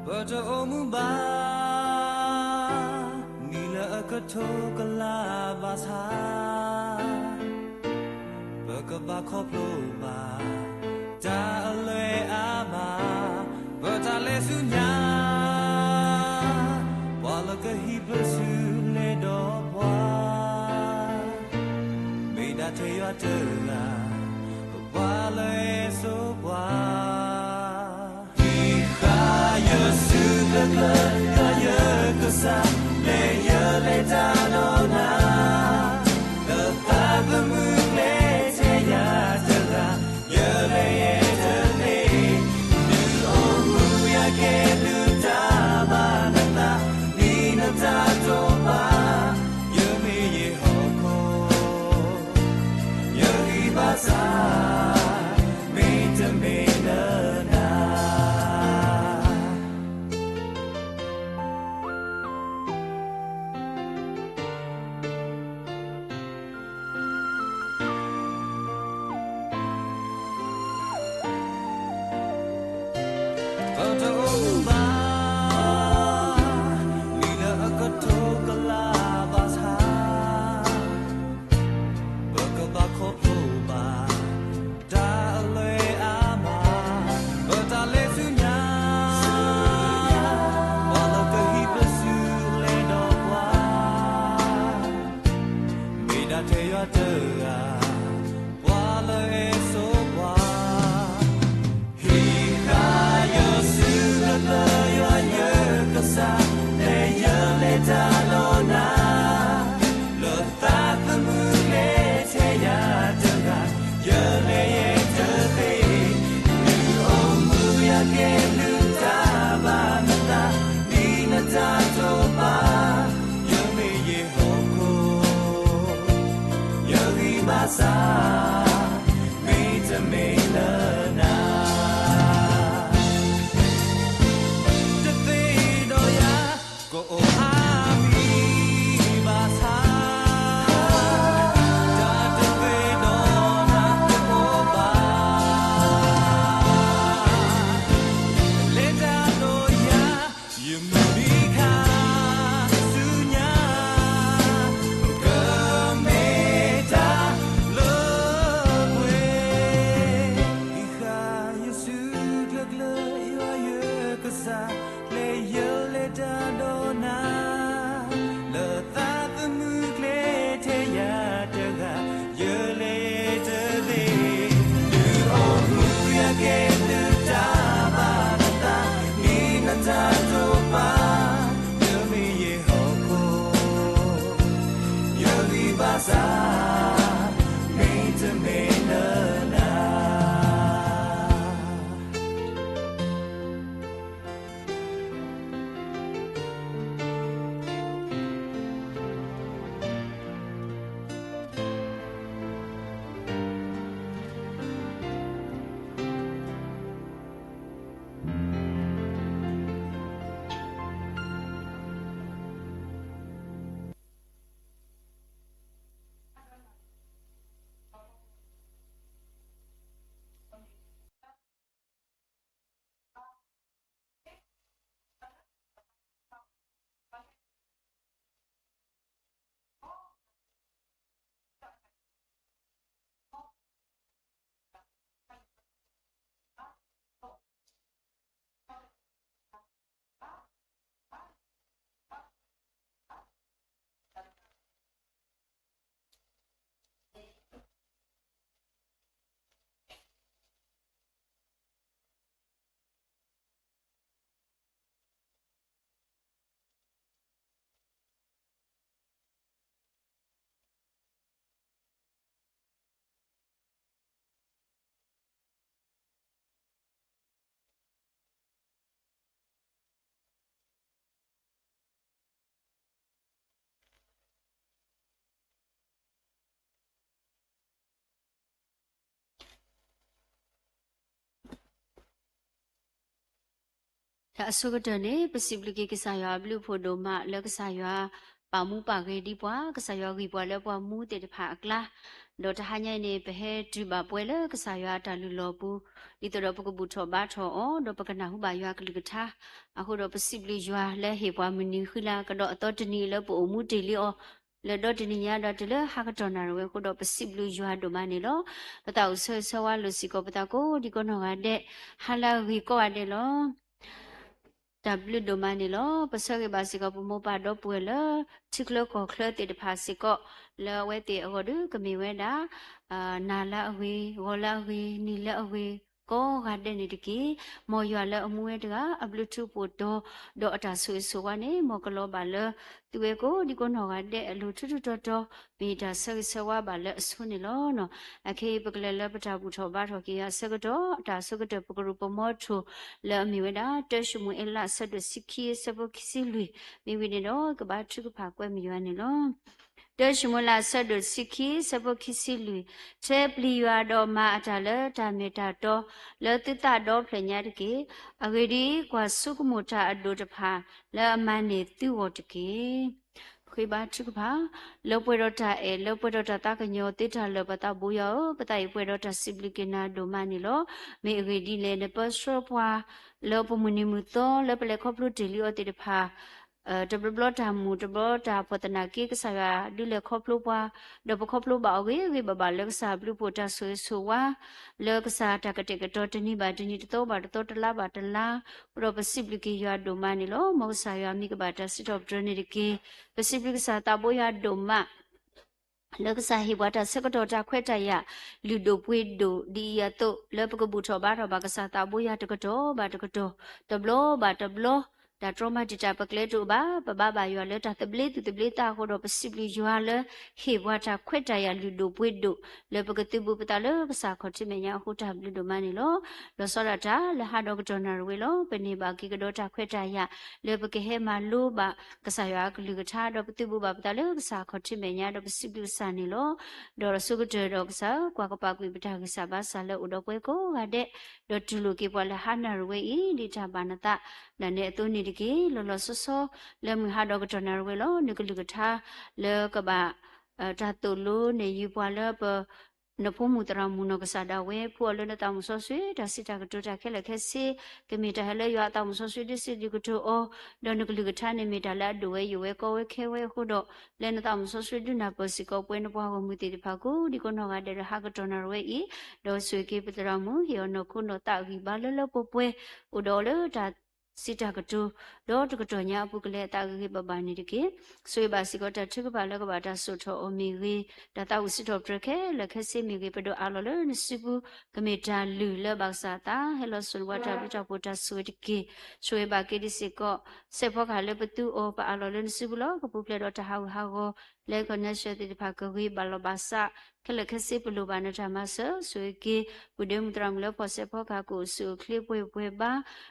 ပတအိၣ်မူဘၣ် နံၣ်လၢအကထိကလးဘၣ်ဆၣ်, ပကဘၣ်ခီဖျိဘၣ် တၢ်အလွဲၢ်အါမး, ပတၢ်လဲၤဆူညါ, ပှၤလၢကဟံးပစုလဲဒီးပှၤ, မ့ၢ်ဒၣ်ထဲယွၤတဂၤ, ပှၤလၢအစိပှၤ ဟံးဃာ်ယစုကျၢၤကျၢၤ ယွၤယကစၢ်, လဲၤယလဲၤတၢ်ဒီးနၤ, လၢသးသမူကျဲထဲယၤတဂၤ, ယလဲၤယဲတသ့, ဒုးအိၣ်မူယၤကဲဒုးတၢ်ဘၣ်နသး, ဒ်နတၢ်တိာ်ပာ်, ယမ့ၢ်ယဟီၣ်ခိၣ် ယဂံၢ်ဘါစၢ်, မ့တမ့ၢ်လၢနၤ ပတအိၣ်မူဘၣ် နံၣ်လၢအကထိကလးဘၣ်ဆၣ်, ပကဘၣ်ခီဖျိဘၣ် တၢ်အလွဲၢ်အါမး, ပတၢ်လဲၤဆူညါ, ပှၤလၢကဟံးပစုလဲဒီးပှၤ, မ့ၢ်ဒၣ်ထဲယွၤတဂၤ, ပှၤလၢအစိပှၤ ဟံးဃာ်ယစုကျၢၤကျၢၤ ယွၤယကစၢ်, လဲၤယလဲၤတၢ်ဒီးနၤ, လၢသးသမူကျဲထဲယၤတဂၤ, ယလဲၤယဲတသ့, ဒုးအိၣ်မူယၤကဲဒုးတၢ်ဘၣ်နသး, ဒ်နတၢ်တိာ်ပာ်, ယမ့ၢ်ယဟီၣ်ခိၣ် ယဂံၢ်ဘါစၢ်, မ့တမ့ၢ်လၢနၤ တသ့ဒီးယၤ ကအိၣ်အါမံၤဘၣ်ဆၣ်, တၢ်တသ့ဒီးနၤတအိၣ်ဘၣ်, လဲၤတၢ်ဒီးယၤ ယမုၢ်နံၤခါဆူညါ, ကမ့ၢ်တၢ်လၢပှဲၤ, ဟံးဃာ်ယစုကျၢၤကျၢၤ ယွၤယကစၢ်, လဲၤယလဲၤတၢ်ဒီးနၤ, လၢသးသမူကျဲထဲယၤတဂၤ, ယလဲၤတသ့, ဒုးအိၣ်မူယၤကဲဒုးတၢ်ဘၣ်နသး, ဒ်နတၢ်တိာ်ပာ်, ယမ့ၢ်ယဟီၣ်ခိၣ် ယဂံၢ်ဘါစၢ်, မ့တမ့ၢ်လၢနၤ. တၢ်အဆိကတၢၢ်န့ၣ် ပစံးဘျုးက့ၤကစၢ်ယွၤအဘျုးအဖှိၣ်ဒိၣ်မး လၢကစၢ်ယွၤပာ်မူပာ်ဂဲၤဒံးပှၤ, ကစၢ်ယွၤဂံၢ်ပှၤလၢပှၤမူသ့ၣ်တဖၣ်အကျါ, ဒီးတဟါညါအံၤန့ၣ် ပဟဲတုၤဘၣ်ပှဲၤလၢကစၢ်ယွၤအတၢ်လုၢ်လီၢ်ပူၤ, ဒ်သိးဒီးပကဘူၣ်ထီၣ်ဘါထီၣ်အီၤ, ဒီးပကနၢ်ဟူဘၣ်ယွၤအကလုၢ်ကထါ, အဃိဒီးပစံးဘျုးယွၤလၢဟ့ၣ်ပှၤမုၢ်နံၤဃံလၤကဒီးအသီတနံၤလၢပအိၣ်မူတ့ၢ်လံအီၤ, လၢဒီတနံၤညါဒီးတုၤလၢဟါကတီၢ်နၣ်ရံၣ်ဝဲအဃိဒီး ပစံးဘျုးယွၤဒိၣ်မးန့ၣ်လီၤ. ပသးအိၣ်ဆၢဂ့ၤဆၢဝါလိာ်စ့ၢ်ကီးပသးကိးဒံကိးနီၢ်ဂၤဒဲး, ဟါလၢအဂ့ၤကိးဂၤဒဲးလီၤ. တၢ်ဘျုးဒိၣ်မးန့ၣ်လီၤ. ပဆၢဂ့ၤဘၣ်စ့ၢ်ကီးပမိၢ်ပၢ်ဒီပုၢ်ဝဲၢ်လၢ ထံချၢကီၢ်ချၢသ့ၣ်တဖၣ်စ့ၢ်ကီး, လၢအဝဲသ့ၣ်အဂီၢ်ဒီးကမ့ၢ်ဝဲဒၣ် နၤလၢအဂ့ၤ, ဂီၤလၢအဂ့ၤ, နံၤလၢအဂ့ၤ, ကိးဂၤဒဲးန့ၣ်တက့ၢ်. မ်ယွၤလၢအမူဝဲတဂၤ အဘျုးထူးပိာ်တီၤ, ဒီးအတၢ်ဆိၣ်ဂ့ၤဆိၣ်ဝါန့ၣ် မ်ကလီၤဘၣ်လၢ သုဝဲကိးဒံကိးနီၢ်ဂၤဒဲးအလိၤထူထူတီတီ, မ့ၢ်တၢ်ဆၢဂ့ၤဆၢဝါဘၣ်လၢအဆိန့ၣ်လီၤ. အခဲအံၤပကလဲၤလၢပတၢ်ဘူၣ်ထီၣ်ဘါထီၣ်က့ၤယွၤအဆၢကတီၢ်, တၢ်အဆိကတၢၢ်ပကရူၢ်ပမီထိၣ် လၢအမ့ၢ်ဝဲဒၣ် တၢၡမူၤအ့လး အဆၢဒိၣ်တဆံခံ အဆၢဖိခံဆံလွံၢ်, မ့ၢ်ဝံၤန့ၣ်ဒီး ကဘါထုကဖၣ်ကွဲမုာ်ယွၤန့ၣ်လီၤ. တၢၡမူၤအ့လး အဆၢဒိၣ်တဆံခံ အဆၢဖိခံဆံလွံၢ်, ထဲပျံၤယွၤဒီးမၤအတၢ်လၢတၢ်မ့ၢ်တၢ်တီ လၢသုသးဒီဖျၢၣ်ညါတက့ၢ်. အဂ့ၢ်ဒ်အံၤ, ကွၢ်ဆိကမိၣ်တၢ်အဒိၣ်တဖၣ် လၢအမၤန့ၢ်သုဂီၢ်တက့ၢ်. ဃ့ဘါထုကဖၣ်, လၢပှဲၤဒီးတၢ်အဲၣ်, လၢပှဲၤဒီးတၢ်သးကညီၤသ့တၢ်လၢာ် ပသးဘိယွၤဧၢ, ပသးအံၤပှဲၤဒီးတၢ်စံးဘျုးက့ၤနၤဒိၣ်မးန့ၣ်လီၤ. မ့ၢ်အဂ့ၢ်ဒ်လဲၣ်, နပၢဆှၢပှၤ လၢပမုၢ်နံၤမုၢ်သီ လၢပလဲၤခီဖျိတ့ၢ်လံအီၤသ့ၣ်တဖၣ် တဘျီဘျီတၢ်မူး တဘျီတၢ်ဖှီၣ်သနာ်က့ ကစၢ်ယွၤဒုးလဲၤခီဖျိပှၤ, ဒီးပခီဖျိဘၣ်အီၤဂ့ၤဂ့ၤဘၣ်ဘၣ်လၢကစၢ်အဘျုးအဖှိၣ်တၢ်ဆိၣ်ဂ့ၤဆိၣ်ဝါ, လၢကစၢ်တၢ်ကတဲာ်ကတီၤတနံၤဘၣ်တနံၤ တသီဘၣ်တသီ တလါဘၣ်တလါ, အဃိဒီးပစံးဘျုးက့ၤယွၤဒိၣ်မးန့ၣ်လီၤ. မ်ကစၢ်ယွၤမံၤကဘၣ်တၢ်စံးထီၣ်ပတြၢၤန့ၣ်တက့ၢ်. ပစံးဘျုးကစၢ်သးဘိယွၤဒိၣ်မး လၢကစၢ်ဟ့ၣ်ပှၤတၢ်ဆၢကတီၢ်တၢ်ခွဲးတၢ်ယာ် လုၢ်ဒိၣ်ပှ့ၤဒိၣ်ဒ်အံၤအသိး လၢပကဘူၣ်ထီၣ်ဘါထီၣ်ဘၣ်ကစၢ်သးဘိယွၤတကတီၢ်ဘၣ်တကတီၢ်, တဘျီဘၣ်တဘျီ, တၢ်တြီမၤတံာ်တာ်ပကျဲတအိၣ်ဘၣ်, ပဘါဘၣ်ယွၤလၢတၢ်သဘျ့သူၣ်သဘျ့သးအဃိဒီး ပစံးဘျုးယွၤလၢဟ့ၣ်ပှၤတၢ်ခွဲးတၢ်ယာ်လုၢ်ဒိၣ်ပှ့ၤဒိၣ် လၢပကသုးဘူးပသးလၢကစၢ်ခီၣ်ထံးမဲာ်ညါအဃိ တၢ်ဘျုးဒိၣ်မးန့ၣ်လီၤ. လီၤဆီဒၣ်တၢ် လၢဟါဒီးကတီၢ်နၣ်ရံၣ်ဝဲလီၤ. ပန့ၢ်ဘၣ်က့ၤကဒီးတၢ်ခွဲးတၢ်ယာ် လၢပကဟဲမၤလိဘၣ်ကစၢ်ယွၤအကလုၢ်ကထါ ဒီးပသုးဘူးဘၣ်ပသးလၢကစၢ်ခီၣ်ထံးမဲာ်ညါ ဒီးပစံးဘျုးကစၢ်န့ၣ်လီၤ. ဒီးဆိကတၢၢ်ဒီးကစၢ်ဧၢ, ကွၢ်ကပာ်ကွံာ်ပတၢ်ဂံၢ်စၢ်ဘါစၢ်လၢအိၣ်ဒီးပှၤကိးဂၤဒဲး, ဒီးတူၢ်လိာ်က့ၤပှၤလၢဟါနၣ်ရံၣ်ဝဲအံၤ ဒ်တၢ်ဘၣ်နသးဒၣ်နဲအသိးန့ၣ်တက့ၢ်. လီၤလီၤဆီဆီ လၢမုၢ်ဟါဒီးကတီၢ်နၣ်ရံၣ်ဝဲလီၤ. နကလုၢ်ကထါလၢကဘၣ် တၢ်သိၣ်လိန့ၣ်ယုၢ်ပှၤလၢပ နဖိမုၣ်သရၣ်မုၣ်နီၢ်ကစၢ်ဒၣ်ဝဲ ဖှူအီၤလၢနသးမုၢ်စီဆှံ တၢ်စံးတၢ်ကတိၤတၢ်ခဲလၢာ်ခဲဆ့, ကမ့ၢ်တၢ်ဟဲလၢယွၤအသးမုၢ်စီဆှံဒုးစံးဒုးကတိၤအီၤ, ဒီးနကလုၢ်ကထါန့ၣ်မ့ၢ်တၢ်လၢအဒိၣ်ဝဲယိာ်ဝဲကီဝဲခဲဝဲအဃိဒီး, လၢနသးမုၢ်စီဆှံဒုးနၢ်ပၢၢ်စ့ၢ်ကီးပှၤနပှၤဂီၢ်မုၢ်သ့ၣ်တဖၣ်ကိးဒံကိးနီၢ်ဂၤဒဲးဒီးဟါကတီၢ်နၣ်ရံၣ်ဝဲအံၤ, ဒီးဆိၣ်ဂ့ၤက့ၤပသရၣ်မုၣ် ဟ့ၣ်အီၤနီၢ်ခိနီၢ်သးဂံၢ်ဘါလၢလၢပှဲၤပှဲၤ, အိၣ်ဒီးအီၤလၢတၢ် စံးတၢ်ကတိၤ, ဒီးတကတီၢ်ညါအပူၤကလဲၤအသးဂ့ၤဂ့ၤဘၣ်ဘၣ်န့ၣ်တက့ၢ်. ဆိၣ်ဂ့ၤဘၣ်စ့ၢ်ကီးတၢ်ထုကဖၣ်လၢကဘၣ်တၢ်စိာ်ထီၣ်အီၤမ့ၢ်ဂ့ၤ, တၢ်သးဝံၣ်စံးထီၣ်ပတြၢၤခဲလၢာ်ခဲဆ့မ့ၢ်ဂ့ၤ, ပဒိးအးလီၤလၢနစုပူၤ, ကမ့ၢ်တၢ်လုၢ်လၢဘၣ်ကစၢ်အသး ဟဲလီၤစိာ်န့ၢ်ပှၤတၢ်ဘျုးတၢ်ဖှိၣ်တၢ်ဆိၣ်ဂ့ၤတက့ၢ်. ဆိၣ်ဂ့ၤဘၣ်က့ၤဒံးစ့ၢ်ကီး စဲးဖီကဟၣ်လၢပသူအီၤ ပအးလီၤလၢနစုပူၤလီၤ. ကပူၤဖျဲးဒီးတၢ်ဟးဂူာ်ဟးဂီၤ လၢ connection သ့ၣ်တဖၣ်ကဂ့ၤဘၣ်လီၤဘၣ်စး ခဲလၢာ်ခဲဆ့ပလိၣ်ဘၣ်နတၢ်မၤစၢၤ, ဆိၣ်ဂ့ၤက့ၤ ပုၢ်ဒ့မုၣ်သရၣ်မုၣ်လၢဖီၣ်စဲးဖီကဟၣ် ကအိၣ်ဆူၣ်အိၣ်ချ့ပှဲၤပှဲၤဘါ,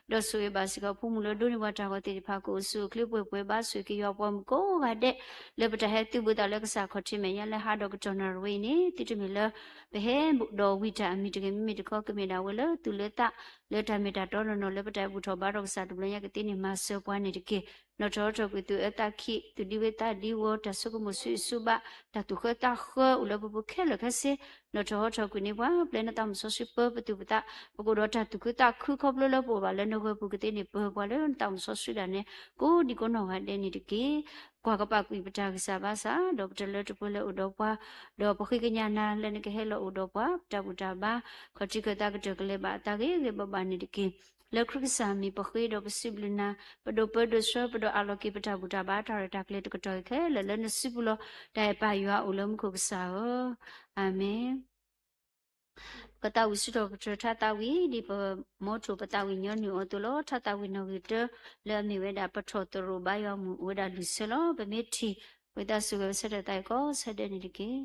ဒီးဆိၣ်ဂ့ၤဘၣ်စ့ၢ်ကီးဖိမုၣ်လၢဒိးန့ၢ်ပှၤတၢ်ဂီၤသ့ၣ်တဖၣ် ကအိၣ်ဆူၣ်အိၣ်ချ့ပှဲၤပှဲၤဘါ, ဆိၣ်ဂ့ၤက့ၤယွၤပှၤမုၣ်ကိးဂၤဒဲး လၢပတၢ်ဟဲသုးဘူးသးလၢကစၢ်ခီၣ်ထံးမဲာ်ညါလၢဟါဒီးကတီၢ်နၣ်ရံၣ်ဝဲအံၤန့ၣ်, သုတမ့ၢ်လၢ ပဟဲဒီးဝံတၢ်အမံၤတဂ့ၤ, မ့မ့ၢ်တခီ ကမ့ၢ်ဒၣ်ဝဲလၢသူၣ်လၢသး လၢတၢ်မ့ၢ်တၢ်တီနီၢ်နီၢ် လၢပတၢ်ဘူၣ်ထီၣ်ဘါထီၣ်ကစၢ်တဘျီညါကသ့န့ၣ် မၤစၢၤပှၤန့ၣ်တက့ၢ်. နီၣ်ထီၣ်ဟီထီၣ်ကွံာ်သုးအၢသးခံ, သူၣ်ဒံဝဲသးဒံဝီၤ, တၢ်ဆိကမိၣ်ဆူအံၣ်ဆူဘၣ်, တၢ်သူၣ်ဃၢသးဃၢ အိၣ်လၢပပူၤခဲလၢာ်ခဲဆ့, နီၣ်ထီၣ်ဟီထီၣ်ကွံာ်န့ၢ်ပှၤ, ပျဲနသးမုၢ်စီဆှံပၢပသူၣ်ပသး, ပကအိၣ်ဒီးတၢ်သူၣ်ခုသးခုခီဖျိလၢပအိၣ်ဘၣ်လၢနဂၢၢ်ပူၤကသ့န့ၣ် ပၢၤပှၤလၢနသးမုၢ်စီဆှံဒၣ်နဲ ကိးဒံကိးနီၢ်ဂၤဒဲးန့ၣ်တက့ၢ်. ကွၢ်ကပာ်ကွံာ်ပတၢ်ဂံၢ်စၢ်ဘါစၢ်, ဒီးပတလၢတပှဲၤလၢအိၣ်ဒီးပှၤ, ဒီးပဃ့ကညးနၤလၢနကဟဲလီၤအိၣ်ဒီးပှၤ, ပတၢ်ဘူၣ်တၢ်ဘါ ခီၣ်ထံးခၢၣ်သးကတၢၢ်ကလဲၤဘၣ်အသးဂ့ၤဂ့ၤဘၣ်ဘၣ်န့ၣ်တက့ၢ်. လၢခရံာ်ကစၢ်မံၤပဃ့ဒီးပစံးဘျုးနၤ, ပဒိးပၢဒိးဆှၢ ပဒိးအးလီၤက့ၤပတၢ်ဘူၣ်တၢ်ဘါတၢ်ရဲၣ်တၢ်ကျဲၤတကတီၢ်အံၤခဲလၢာ်လၢနစုပူၤလီၤ. တၢ်အဲၣ်ပၢ်ယွၤအိၣ်လၢမူခိၣ်ကစၢ်ဧၢ, အၤမ့ၣ်. ပသးဝံၣ်စံးထီၣ်ပတြၢၤထါသးဝံၣ် ဒ်ပမိထိၣ်ပသးဝံၣ်ညီနုၢ်အီၤအသိးလီၤ. ထါသးဝံၣ်နီၣ်ဂံၢ်တၢ လၢအမ့ၢ်ဝဲဒၣ် ပထီၣ်သရိာ်ဘါယွၤမုၢ်အိၣ်ဝဲဒၣ်လွံၢ်ဆၢလီၤ. ပမ့ၢ်ထံၣ် ဝံသးစူၤဂဲၤဆၢထၢၣ်သးအံၤကိးဆၢဒဲးန့ၣ်တက့ၢ်.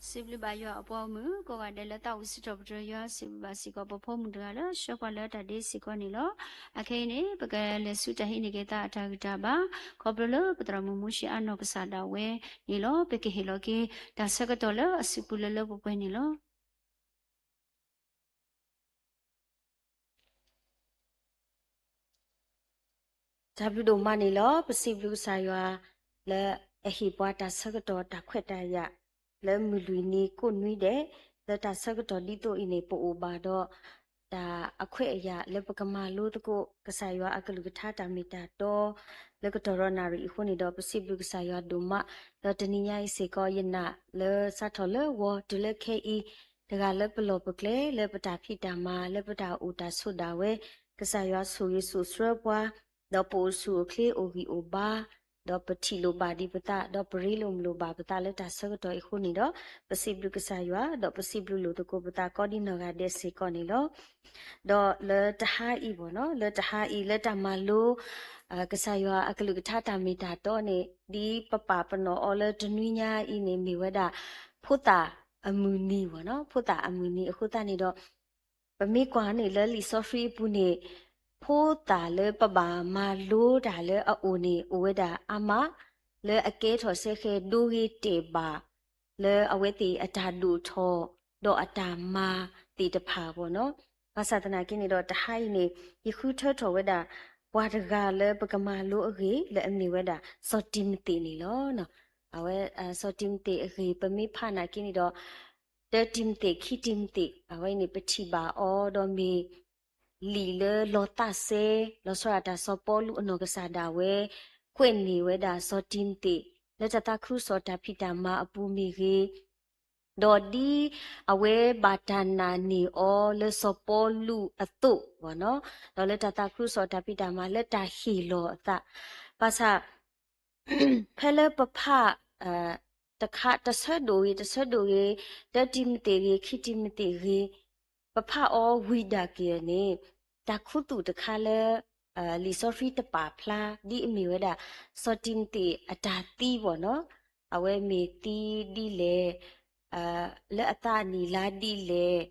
စံးဘျုးဘၣ်ယွၤအပှၤဂီၢ်မုၢ်ကိးဂၤဒဲးလၢသးဝံၣ်စံးထီၣ်ပတြၢၤယွၤ, စံးဘျုးဘၣ်စ့ၢ်ကီးပဖိမုၣ်တဂၤလၢဆှၢပှၤလၢတၢ်ဒ့စ့ၢ်ကီးန့ၣ်လီၤ. အခဲအံၤန့ၣ် ပကလဲၤဆူတၢ်ဟံးန့ၢ်က့ၤသးအတၢ်ဂံၢ်တၢ်ဘါ ခီဖျိလၢပသရၣ်မုၣ်မိၤၡ့အါနီၢ်ကစၢ်ဒၣ်ဝဲန့ၣ်လီၤ. ပကဟ့ၣ်လီၤက့ၤတၢ်ဆၢကတီၢ်လၢအစုပူၤလၢလၢပှဲၤပှဲၤန့ၣ်လီၤ. တၢ်ဘျုးဒိၣ်မးန့ၣ်လီၤ. ပစံးဘျုးကစၢ်ယွၤလၢအဟ့ၣ်ပှၤတၢ်ဆၢကတီၢ်တၢ်ခွဲးတၢ်ယာ် လၢမုၢ်လွံၢ်နံၤကိးနွံဒဲး, လၢတၢ်ဆၢကတီၢ်ဒ်သိးအံၤန့ၣ် ပအိၣ်ဘၣ်ဒီး တၢ်အခွဲးအယာ်လၢပကမၤလိသကိး ကစၢ်ယွၤအကလုၢ်ကထါတၢ်မ့ၢ်တၢ်တီ လၢကတီၢ်ဒီးနၣ်ရံၣ်အံၤအဃိန့ၣ်ဒီး ပစံးဘျုးကစၢ်ယွၤဒိၣ်မး, ဒီးတနံၤညါအံၤစ့ၢ်ကီး ယနာ်လၢစးထီၣ်လၢဂီၤတုၤလၢခဲအံၤ တဂၤလၢပလီၢ်ပကျဲ လၢပတၢ်ဖံးတၢ်မၤ လၢပတၢ်အိၣ်တၢ်ဆိးဒၣ်ဝဲ ကစၢ်ယွၤဆိၣ်ဂ့ၤဆိၣ်ဆှၢပှၤ, ဒီးပအိၣ်ဆူၣ်အိၣ်ချ့အိၣ်ဂံၢ်အိၣ်ဘါ, ဒီးပထံၣ်လိာ်ဘၣ်ဒံးပသး ဒီးပရ့လိာ်မုာ်လိာ်ဘၣ်ပသးလၢတၢ်ဆၢကတီၢ်အံၤအဃိန့ၣ်ဒီး ပစံးဘျုးကစၢ်ယွၤ ဒီးပစံးဘျုးလိာ်သကိးပသးကိးဒံနီၢ်ဂၤဒဲးစ့ၢ်ကီးန့ၣ်လီၤ. ဒီးလၢတဟါအံၤဘၣ်နီၤ လၢတဟါအံၤ လၢတၢ်မၤလိ ကစၢ်ယွၤအကလုၢ်ကထါတၢ်မ့ၢ်တၢ်တီန့ၣ် ဒ်ပပာ်ပနီၣ်အီၤလၢတနွံညါအံၤန့ၣ် မ့ၢ်ဝဲဒၣ် ဖိသၣ်အမုၢ်နံၤဘၣ်နီၤ ဖိသၣ်အမုၢ်နံၤအဃိသတးန့ၣ်ဒီး ပမ့ၢ်ကွၢ်န့ၣ်လၢလံာ်စီဆှံအပူၤန့ၣ် ဖိသၣ်လၢပဘၣ်မၤလိတၢ်လၢအအိၣ်န့ၣ် အိၣ်ဝဲဒၣ်အါမး လၢအကဲထီၣ်စဲဃဲၤဒိဂ့ၤတဲာ်ဘၣ် လၢအဝဲသ့ၣ်အတၢ်ဒိၣ်ထီၣ် ဒီးအတၢ်မၤသ့ၣ်တဖၣ်ဘၣ်နီၤ. ဘၣ်ဆၣ်သနာ်က့န့ၣ်ဒီး တဟါအံၤန့ၣ် ယဃုထၢထီၣ်ဝဲဒၣ် ပှၤတဂၤလၢပကမၤလိအဂ့ၢ် လၢအမ့ၢ်ဝဲဒၣ် စီၤတံၤမသ့းန့ၣ်လီၤ. အဝဲ စီၤတံၤမသ့းအဂ့ၢ် ပမ့ၢ်ဖးနာ်က့န့ၣ်ဒီး တၢတံၤမသ့း ခံတံၤမသ့း အဝဲန့ၣ် ပထံၣ်ဘၣ်အီၤဒီးမ့ၢ် လံာ်လၢလီၤသးစဲ လီၤဆီဒၣ်တၢ်စီၤပီလူးအနီၢ်ကစၢ်ဒၣ်ဝဲ ကွဲးန့ၢ်ဝဲဒၣ်စီၤတံၤမသ့း လၢတၢ်သးခုကစီၣ်တၢ်ဖံးတၢ်မၤအပူၤမ့ၢ်ဂ့ၤ, ဒီးဒ်အဝဲဘၣ်တၢ်နာ်န့ၢ်အီၤလၢစီၤပီလူးအသိးဘၣ်နီၤ, ဒီးလၢတၢ်သးခုကစီၣ်တၢ်ဖံးတၢ်မၤလၢတၢ်ဟ့ၣ်လီၤအသး, ဘၣ်ဆၣ် ဖဲလၢပဖး တခါ တဆၢဒိၣ်ဂ့ၤ တဆၢဒိၣ်ဂ့ၤ တၢတံၤမသ့းဂ့ၤ ခံတံၤမသ့းဂ့ၤ ပဖးအီၤဝံၤဒၣ်က့ၤန့ၣ် တၢ်ခူသူၣ်တခါလၢ လံာ်စီဆှံတပာ်ဖျါ ဒ်အမ့ၢ်ဝဲဒၣ် စီၤတံၤမသ့းအတၢ်သံဘၣ်နီၤ, အဝဲမ့ၢ်သံဒ်လဲၣ်, လၢအသးအနံၣ်လါဒ်လဲၣ်,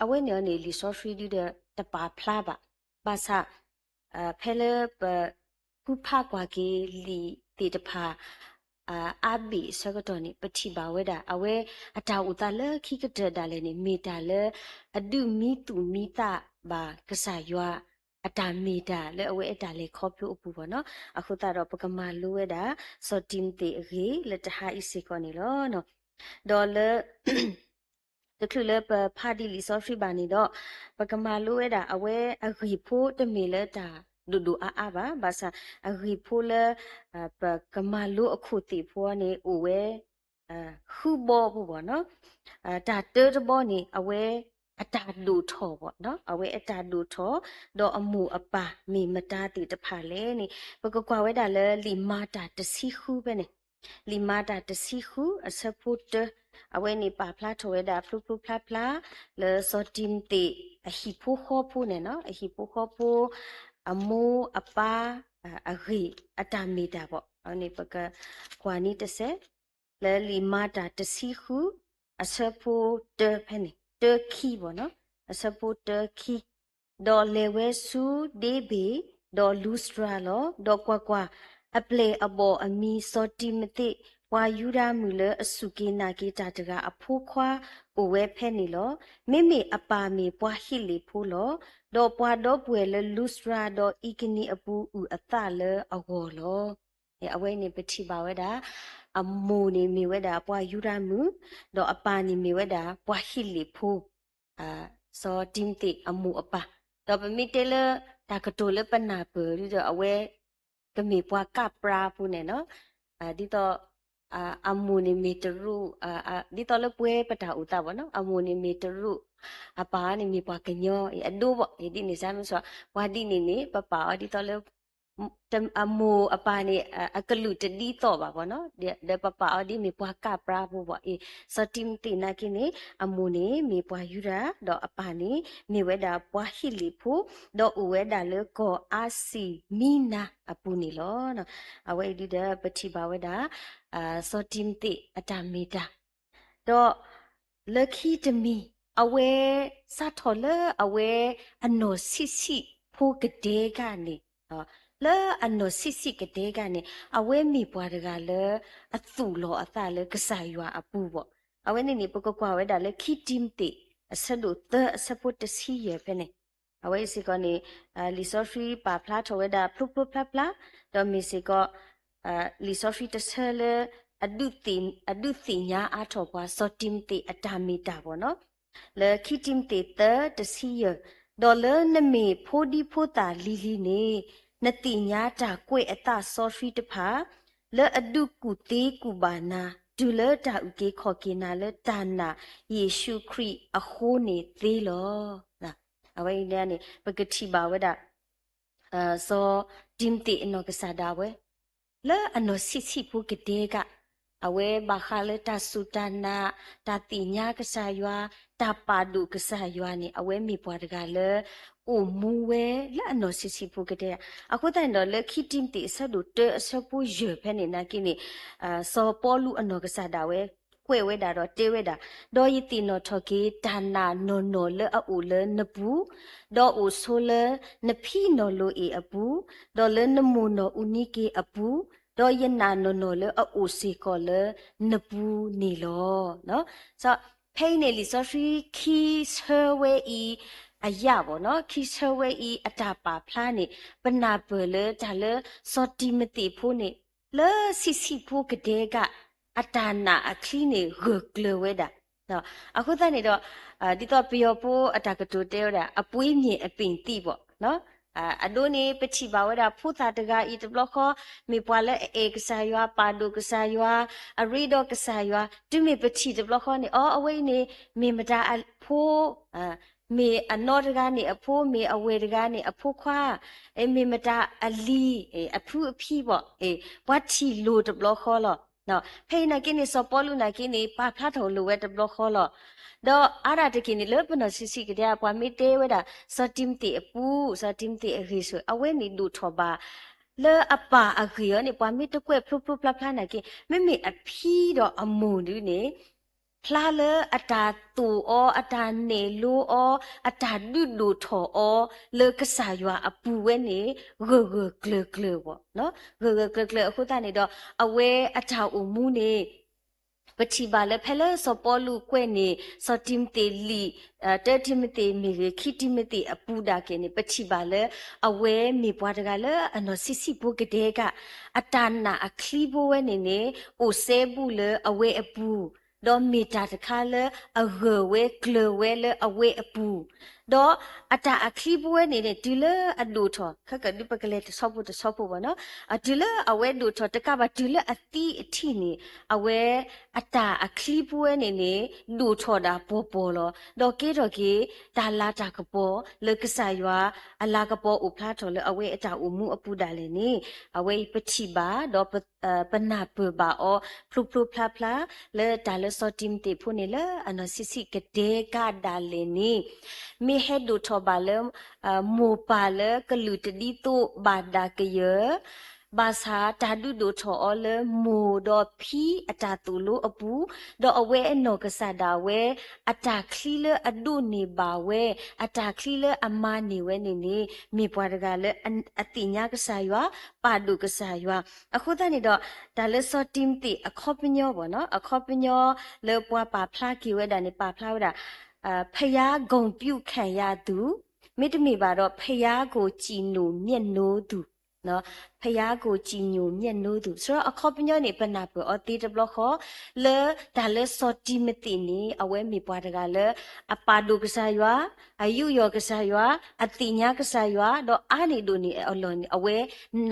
အဝဲန့ၣ်အီၤန့ၣ် လံာ်စီဆှံဒုဒီးတပာ်ဖျါဘၣ်. ဘၣ်ဆၣ် ဖဲလၢပ ဃုဖးကွၢ်က့ၤလံာ်သ့ၣ်တဖၣ် အါဘ့ၣ်အဆၢကတီၢ်န့ၣ် ပထံၣ်ဘၣ်ဝဲဒၣ် အဝဲအတၢ်အိၣ်သးလၢခံကတၢၢ်ဒၣ်လဲာ်န့ၣ် မ့ၢ်တၢ်လၢအဒုးမံသူၣ်မံသးဘၣ်ကစၢ်ယွၤအတၢ်မ့ၢ်တၢ်လၢအဝဲအတၢ်လဲၤခီဖျိအပူၤဘၣ်နီၤ. အဃိသတးဒီးပကမၤလိဝဲဒၣ် စီၤတံၤမသ့းအဂ့ၢ်လၢတဟါအံၤစ့ၢ်ကီးန့ၣ်လီၤ. ဒီးလၢ တချုးလၢပဖးဒံးလံာ်စီဆှံဘၣ်န့ၣ်ဒီး ပကမၤလိဝဲဒၣ်အဝဲအဂ့ၢ်ဖိတမ့ၢ်လၢတၢ်ဒိၣ်ဒိၣ်အါအါဘၣ်, ဘၣ်ဆၣ်အဂ့ၢ်ဖိလၢ ပကမၤလိအခိၣ်သ့ၣ်ဖိန့ၣ် အိၣ်ဝဲ ဃုဘီဖိဘၣ်နီၤ. တၢ်တၢတဘီန့ၣ် အဝဲအတၢ်ဒိၣ်ထီၣ်ဘၣ်နီၤ, အဝဲအတၢ်ဒိၣ်ထီၣ် ဒီးအမိၢ်အပၢ်မ့ၢ်မတၤသ့ၣ်တဖၣ်လဲၣ်န့ၣ် ပကကွၢ်ဝဲဒၣ်လၢလံာ်မၤတၢ်တဆံဃုဖဲန့ၣ် လံာ်မၤတၢ်တဆံဃု အဆၢဖိတၢ, အဝဲန့ၣ်ပာ်ဖျါထီၣ်ဝဲဒၣ်ဖျိဖျိဖျါဖျါ လၢစီၤတံၤမသ့းအဟံၣ်ဖိဃီဖိန့ၣ်နီၤ, အဟံၣ်ဖိဃီဖိ အမိၢ်အပၢ် အဂ့ၢ်အတၢ်မ့ၢ်တၢ်ဘၣ်. အဝဲန့ၣ်ပကကွၢ်န့ၣ်တစဲး လၢလံာ်မၤတၢ်တဆံဃု အဆၢဖိတၢဖဲန့ၣ် တၢခံဘၣ်နီၤ, အဆၢဖိတၢခံ ဒီးလဲၤဝဲဆူဒ့ဘ့ၣ် ဒီးလူစတြၤလီၤ. ဒီးကွၢ်ကွၢ်, အပျဲၢ်အဘီၣ်အမံၤစီၤတံၤမသ့း ပှၤယူဒၤမုၣ်လၢအစူၢ်က့ၤနာ်က့ၤတၢ်တဂၤအဖိခွါအိၣ်ဝဲဖဲန့ၣ်လီၤ. မ့မ့ၢ်အပၢ်မ့ၢ်ပှၤဟ့းလ့ၣ်ဖိလီၤ. ဒီးပှၤဒီပုၢ်ဝဲၢ်လၢလူစြၤဒီးအံကနံၣ်အပူၤအုၣ်အသးလၢအဂီၢ်လီၤ. အဝဲအံၤန့ၣ် ပထံၣ်ဘၣ်ဝဲဒၣ် အမိၢ်န့ၣ်မ့ၢ်ဝဲဒၣ်ပှၤယူဒၤမုၣ်, ဒီးအပၢ်န့ၣ်မ့ၢ်ဝဲဒၣ်ပှၤဟ့းလ့ၣ်ဖိ, စီၤတံၤမသ့းအမိၢ်အပၢ်. ဒီးပမ့ၢ်တဲလၢတၢ်ကတိၤလၢပနၢ်ပၢၢ်ဒီး အဝဲကမ့ၢ်ပှၤကၣ်ပြါဖိန့ၣ်လီၤ. ဒ်သိး အမိၢ်န့ၣ်မ့ၢ်တရူး, ဒ်သိးလၢပှဲၤပတၢ်အိၣ်သးဘၣ်နီၤ, အမိၢ်န့ၣ်မ့ၢ်တရူး, အပၢ်န့ၣ်မ့ၢ်ပှၤကညီအဒိဘၣ်. ဒ်န့ၣ်စ့ၢ်မ့ၢ်စ့ၢ် ပှၤဒ်န့ၣ်န့ၣ် ပပာ်အီၤဒ်သိးလၢ အမိၢ်အပၢ်န့ၣ် အကလုာ်တဒ်သိးဘၣ်ဘၣ်နီၤ, ဒီးပပာ်အီၤဒ်မ့ၢ်ပှၤကၣ်ပြါဖိဘၣ်အံၤ. စီၤတံၤမသ့းနာ်က့န့ၣ် အမိၢ်န့ၣ်မ့ၢ်ပှၤယူဒၤ, ဒီးအပၢ်န့ၣ်မ့ၢ်ဝဲဒၣ်ပှၤဟ့းလ့ၣ်ဖိ, ဒီးအိၣ်ဝဲဒၣ်လၢကီၢ်အါစံးမံနၤအပူၤန့ၣ်လီၤ. အဝဲအံၤဒ်ဒီးပထံၣ်ဘၣ်ဝဲဒၣ် စီၤတံၤမသ့းအတၢ်မ့ၢ်တၢ် ဒီးလၢခံတမံၤ အဝဲစးထီၣ်လၢအဝဲအနီၢ်ဆံးဆံးဖိကဒဲကန့ၣ်, လၢအနီၢ်ဆံးဆံးကဒဲကန့ၣ် အဝဲမ့ၢ်ပှၤတဂၤလၢအသူၣ်လီၤအသးလၢကစၢ်ယွၤအပူၤဘၣ်. အဝဲန့ၣ်န့ၣ် ပကကွၢ်ဝဲဒၣ်လၢခံတံၤမသ့း အဆၢဒိၣ်သၢ အဆၢဖိတဆံယဲၢ်ဖဲန့ၣ်, အဝဲအံၤစ့ၢ်ကီးန့ၣ် လံာ်စီဆှံပာ်ဖျါထီၣ်ဝဲဒၣ်ဖျိဖျိဖျါဖျါ, ဒီးမ့ၢ်စ့ၢ်ကီး လံာ်စီဆှံတဆၢလၢ အဒုးသ့ၣ်ညါအါထီၣ်ပှၤ စီၤတံၤမသ့းအတၢ်မ့ၢ်တၢ်ဘၣ်နီၤ, လၢခံတံၤမသ့းသၢတဆံယဲၢ်, ဒီးလၢနမ့ၢ်ဖိဒံဖိသၣ်လံၤလံၤန့ၣ် နသ့ၣ်ညါတၢ်ကွဲးအသးစီဆှံတဖၣ် လၢအဒုးကူၣ်သ့ကူၣ်ဘၣ်နၤ တုၤလၢတၢ်အုၣ်က့ၤခီၣ်က့ၤနၤလၢတၢ်နာ်ယ့ၣ်ၡူးခရံာ်အဃိန့ၣ်သ့လီၤ. အဝဲအံၤန့ၣ် ပကထံၣ်ဘၣ်ဝဲဒၣ် စီၤတံၤမသ့းအနီၢ်ကစၢ်ဒၣ်ဝဲ လၢအနီၢ်ဆံးဆံးဖိကဒဲက အဝဲဘၣ်ဃးလၢတၢ်စူၢ်တၢ်နာ်, တၢ်သ့ၣ်ညါကစၢ်ယွၤ, တၢ်ပာ်ဒိၣ်ကစၢ်ယွၤန့ၣ် အဝဲမ့ၢ်ပှၤတဂၤလၢ အိၣ်မူဝဲလၢအနီၢ်ဆံးဆံးဖိကဒဲ. အဃိသတးန့ၣ်ဒီး လၢခံတံၤမသ့းအဆၢဒိၣ်တၢအဆၢဖိယဲၢ်ဖဲန့ၣ်နာ်က့န့ၣ် စီၤပီလူးအနီၢ်ကစၢ်ဒၣ်ဝဲ ကွဲးဝဲဒၣ်ဒီးတဲဝဲဒၣ်, ဒီးယသ့ၣ်နီၣ်ထီၣ်က့ၤတၢ်နာ်နီၢ်နီၢ်လၢအအိၣ်လၢနပူၤ, ဒီးအိၣ်ဆိလၢနဖံနီၢ်လိၤအ့ၣ်အပူၤ, ဒီးလၢနမိၢ်နီၢ်အူနံက့အပူၤ, ဒီးယနာ်နီၢ်နီၢ်လၢအအိၣ်စ့ၢ်ကီးလၢနပူၤန့ၣ်လီၤ. ဖဲအံၤန့ၣ် လံာ်စီဆှံခံဆၢဝဲအံၤအယၢ်ဘၣ်နီၤ, ခံဆၢဝဲအံၤအတၢ်ပာ်ဖျါန့ၣ် ပနၢ်ပၢၢ်လၢတၢ်လၢစီၤတံၤမသ့းဖိန့ၣ် လၢဆံးဆံးဖိကဒဲက အတၢ်နာ်အချံန့ၣ်ဂၢၢ်ကျၢၤဝဲဒၣ်. အဃိသတးန့ၣ်ဒီး ဒ်သိးပယီၤဖိအတၢ်ကတိၤတဲဝဲဒၣ် အပှ့ၤမျဲၢ်အပ့ၢ်သံဘၣ်, အဒိန့ၣ် ပထံၣ်ဘၣ်ဝဲဒၣ်ဖိသၣ်တဂၤအံၤတဘျီဃီ မ့ၢ်ပှၤလၢအအဲၣ်ကစၢ်ယွၤ, ပာ်ဒိၣ်ကစၢ်ယွၤ, အရ့ဒီးကစၢ်ယွၤ, တုၤမ့ၢ်ပထံၣ်တဘျီဃီန့ၣ် အီ အဝဲအံၤန့ၣ် မ့ၢ်မတၤအဖိ မ့ၢ်အနီတဂၤန့ၣ်အဖိ, မ့ၢ်အဝဲၢ်တဂၤန့ၣ်အဖိခွါ, မ့ၢ်မတၤအလံၤ, အဖုအဖံဘၣ်, ပှၤထံၣ်လိၤတဘျီဃီလီၤ. ဖဲအံၤနာ်က့န့ၣ် စီၤပီလူးနာ်က့န့ၣ် ပာ်ဖျါထီၣ်လိာ်ဝဲတဘျီဃီလီၤ. ဒီးအါဒၣ်တက့ၢ်န့ၣ် လၢပနီၢ်ဆံးဆံးကဒဲ ပှၤမ့ၢ်တဲဝဲဒၣ် စီၤတံၤမသ့းအပူၤ, စီၤတံၤမသ့းအဂ့ၢ်ဆိး အဝဲန့ၣ်ဒိၣ်ထီၣ်ဘၣ် လၢအပၢ်အဂ့ၢ်အီၤန့ၣ် ပှၤမ့ၢ်တကွဲးဖျိဖျိဖျါဖျါနာ်က့ မ့မ့ၢ်အဖံဒီးအမိၢ်ဒုန့ၣ် ဖျါလၢအတၢ်သိၣ်အီၤ, အတၢ်နဲၣ်လိအီၤ, အတၢ်ဒုးဒိၣ်ထီၣ်အီၤ လၢကစၢ်ယွၤအပူၤဝဲန့ၣ် ဂၢၢ်ဂၢၢ်ကျၢၤကျၢၤဘၣ်. ဂၢၢ်ဂၢၢ်ကျၢၤကျၢၤအဃိသတးန့ၣ်ဒီး အဝဲအတၢ်အိၣ်မူန့ၣ် ပထံၣ်ဘၣ်လၢဖဲလၢစီၤပီလူးကွဲးန့ၢ် စီၤတံၤမသ့းလံာ်, တၢတံၤမသ့းမ့ၢ်ဂ့ၤ ခံတံၤမသ့းအပူၤဒၣ်က့ၤန့ၣ် ပထံၣ်ဘၣ်လၢ အဝဲမ့ၢ်ပှၤတဂၤလၢအနီၢ်ဆံးဆံးဖိကဒဲက အတၢ်နာ်အချံဖိဝဲန့ၣ်န့ၣ် အိၣ်စဲဘူးလၢအဝဲအပူၤ, ဒီးမ့ၢ်တၢ်တခါလၢအဂၢၢ်ဝဲကျၢၤဝဲလၢအဝဲအပူၤ, ဒီးအတၢ်အချံဖိဝဲန့ၣ်န့ၣ် တုၤလၢအဒိၣ်ထီၣ် ခဲကဒုးပကလဲၤတဆီဖိတဆီဖိဘၣ်နီၤ, တုၤလၢအဝဲဒိၣ်ထီၣ်တကးဘၣ် တုၤလၢအသံအထံၣ်န့ၣ် အဝဲအတၢ်အချံဖိဝဲန့ၣ်န့ၣ် ဒိၣ်ထီၣ်ဒၣ်ပှီၢ်ပှီၢ်လီၤ. ဒီးကဲထီၣ်က့ၤ တၢ်လၤတၢ်ကပီၤလၢကစၢ်ယွၤ အလၤကပီၤအိၣ်ဖျါထီၣ်လၢအဝဲအတၢ်အိၣ်မူအပူၤဒၣ်လဲာ်န့ၣ် အဝဲအံၤပထံၣ်ဘၣ် ဒီးပ ပနၢ်ပၢၢ်ဘၣ်အီၤ ဖျိဖျိဖျါဖျါ လၢတၢ်လၢစီၤတံၤမသ့းဖိန့ၣ်လၢအနီၢ်ဆံးဆံးကဒဲကဒၣ်လဲာ်န့ၣ် မ့ၢ်ဟဲဒိၣ်ထီၣ်ဘၣ်လၢ မိၢ်ပၢ်လၢကလုာ်တဒ်သိးဘၣ်ဒၣ်ကယၢၤ, ဘၣ်ဆၣ်တၢ်ဒုးဒိၣ်ထီၣ်အီၤလၢမိၢ်ဒီးဖံအတၢ်သိၣ်လိအပူၤ, ဒီးအဝဲအနီၢ်ကစၢ်ဒၣ်ဝဲ အတၢ်ချံလၢအဒိးန့ၢ်ဘၣ်ဝဲ, အတၢ်ချံလၢအမၤန့ၢ်ဝဲန့ၣ်န့ၣ် မ့ၢ်ပှၤတဂၤလၢအသ့ၣ်ညါကစၢ်ယွၤ, ပာ်ဒိၣ်ကစၢ်ယွၤ. အဃိသတးန့ၣ်ဒီး တၢ်လၢစီၤတံၤမသ့းအခီပညီဘၣ်နီၤ, အခီပညီလၢပှၤပာ်ဖျါက့ၤဝဲဒၣ်န့ၣ် ပာ်ဖျါဝဲဒၣ် ဘုရားဂုဏ်ပြုခံရသူ, မ့တမ့ၢ်ဘၣ်ဒီး ဘုရားကိုကြည်ညိုမြတ်နိုးသူ, ဘုရားကိုကြည်ညိုမြတ်နိုးသူ. ဆိုတော့ အခီပညီန့ၣ် ပနၢ်ပၢၢ်အီၤသ့တဘျီဃီ လၢတၢ်လၢစီၤတံၤမသ့းန့ၣ် အဝဲမ့ၢ်ပှၤတဂၤလၢ အပာ်ဒိၣ်ကစၢ်ယွၤ, အယူးယီၣ်ကစၢ်ယွၤ, အသ့ၣ်ညါကစၢ်ယွၤ, ဒီးအါန့ၢ်ဒိၣ်န့ၢ်အလီၢ်န့ၣ် အဝဲ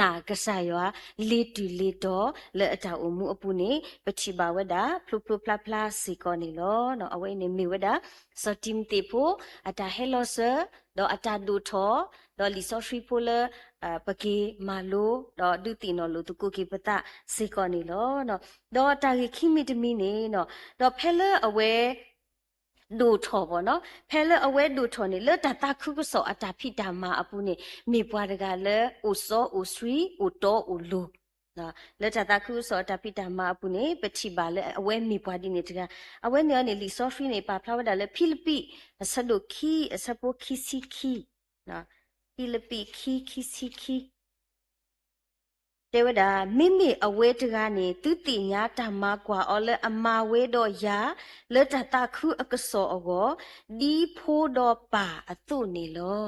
နာ်ကစၢ်ယွၤ လ့ၤတုၤလ့ၤတီၤလၢအတၢ်အိၣ်မူအပူၤန့ၣ် ပထံၣ်ဘၣ်ဝဲဒၣ် ဖျိဖျိဖျါဖျါစ့ၢ်ကီးန့ၣ်လီၤ. အဝဲအံၤန့ၣ်မ့ၢ်ဝဲဒၣ် စီၤတံၤမသ့းဖိ အတၢ်ဟဲလီၤစၢၤ ဒီးအတၢ်ဒိၣ်ထီၣ်, ဒီးလံာ်စီဆှံဖိလၢ ပက့ၤမၤလိ ဒီးဒုးသ့ၣ်နီၣ်လိာ်သကိးက့ၤပသးစ့ၢ်ကီးန့ၣ်လီၤ. ဒီးတၢ်ဂ့ၢ်ခံမံၤတမံၤန့ၣ်, ဒီးဖဲလၢအဝဲ ဒိၣ်ထီၣ်ဘၣ်နီၤ, ဖဲလၢအဝဲဒိၣ်ထီၣ်န့ၣ် လၢတၢ်သးခုကစီၣ်အတၢ်ဖံးတၢ်မၤအပူၤန့ၣ် မ့ၢ်ပှၤတဂၤလၢအိၣ်စီအိၣ်ဆှံ အိၣ်တီအိၣ်လိၤ လၢတၢ်သးခုကစီၣ်အတၢ်ဖံးတၢ်မၤအပူၤန့ၣ် ပထံၣ်ဘၣ်လၢအဝဲမ့ၢ်ပှၤဒ်န့ၣ်တဂၤ. အဝဲန့ၣ်အီၤန့ၣ် လံာ်စီဆှံန့ၣ် ပာ်ဖျါဝဲဒၣ်လၢဖံလံးပံး အဆၢဒိၣ်ခံ အဆၢဖိခံဆံခံ, ဖံလံးပံးခံ ခံဆံခံ တဲဝဲဒၣ်, မ့မ့ၢ်အဝဲတဂၤန့ၣ် သုသ့ၣ်ညါတၢ်မၤကွၢ်အီၤလၢအမၤဝဲဒီးယၤ လၢတၢ်သးခုအကစီၣ်အဂီၢ်, ဒ်ဖိဒီးပၢ်အသိးန့ၣ်လီၤ.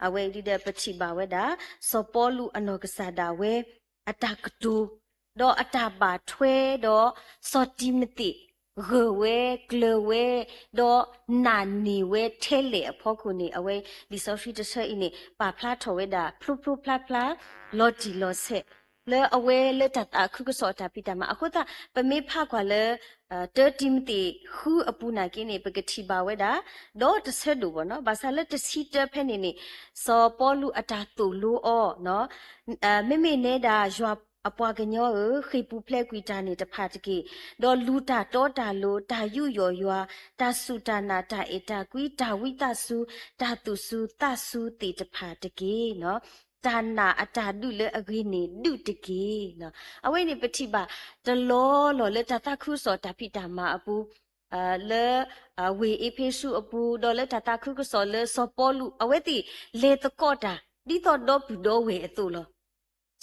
အဝဲအံၤဒ်ဒီးပထံၣ်ဘၣ်ဝဲဒၣ် စီၤပီလူးအနီၢ်ကစၢ်ဒၣ်ဝဲ အတၢ်ကတိၤ, ဒီးအတၢ်ဘၣ်ထွဲဒီး စီၤတံၤမသ့း ဂၢၢ်ဝဲ, ကျၢၤဝဲ, ဒီးနာ်န့ၢ်ဝဲထဲလဲၣ်အဖီခိၣ်န့ၣ် အဝဲလံာ်စီဆှံတဆၢအံၤန့ၣ် ပာ်ဖျါထီၣ်ဝဲဒၣ် ဖျိဖျိဖျါဖျါ လီၤတံၢ်လီၤဆဲး လၢအဝဲလၢတၢ်သးခုကစီၣ်အတၢ်ဖံးတၢ်မၤအဃိသတး ပမ့ၢ်ဖးကွၢ်လၢ တၢတံၤမသ့းဃုအပူၤနာ်က့န့ၣ် ပကထံၣ်ဘၣ်ဝဲဒၣ် ဒီးတဆၢဒိၣ်ဘၣ်နီၤ, ဘၣ်ဆၣ်လၢတဆံတၢဖဲန့ၣ်န့ၣ် စီၤပီလူးအတၢ်သိၣ်လိအီၤ မ့မ့ၢ်နဲဒၣ် ယွၤအပှၤကညီဧၢ, ဃ့ၢ်ပူၤဖျဲးကွံာ်တၢ်န့ၣ်တဖၣ်တက့ၢ်. ဒီးလူၤတၢ်တီတၢ်လိၤ, တၢ်ယူးယီၣ်ယွၤ, တၢ်စူၢ်တၢ်နာ်, တၢ်အဲၣ်တၢ်ကွံ, တၢ်ဝံသးစူၤ, တၢ်သူၣ်စူၤသးစူၤသ့ၣ်တဖၣ်တက့ၢ်. တၢ်နာ်အတၢ်ဒုးလၢအဂ့ၤန့ၣ် ဒုးတက့ၢ်. အဝဲန့ၣ်ပထံၣ်ဘၣ်တလီၢ်လီၢ်လၢတၢ်သးခုကစီၣ်တၢ်ဖံးတၢ်မၤအပူၤ လၢ ဝ့ၢ်အ့းဖ့းစူးအပူၤ, ဒီးလၢတၢ်သးခုကစီၣ်လၢစီၤပီလူး အဝဲသ့ၣ်လဲၤသကိးတၢ် ဒ်သိးဒီပုၢ်ဒီဝဲၢ်အသိးလီၤ.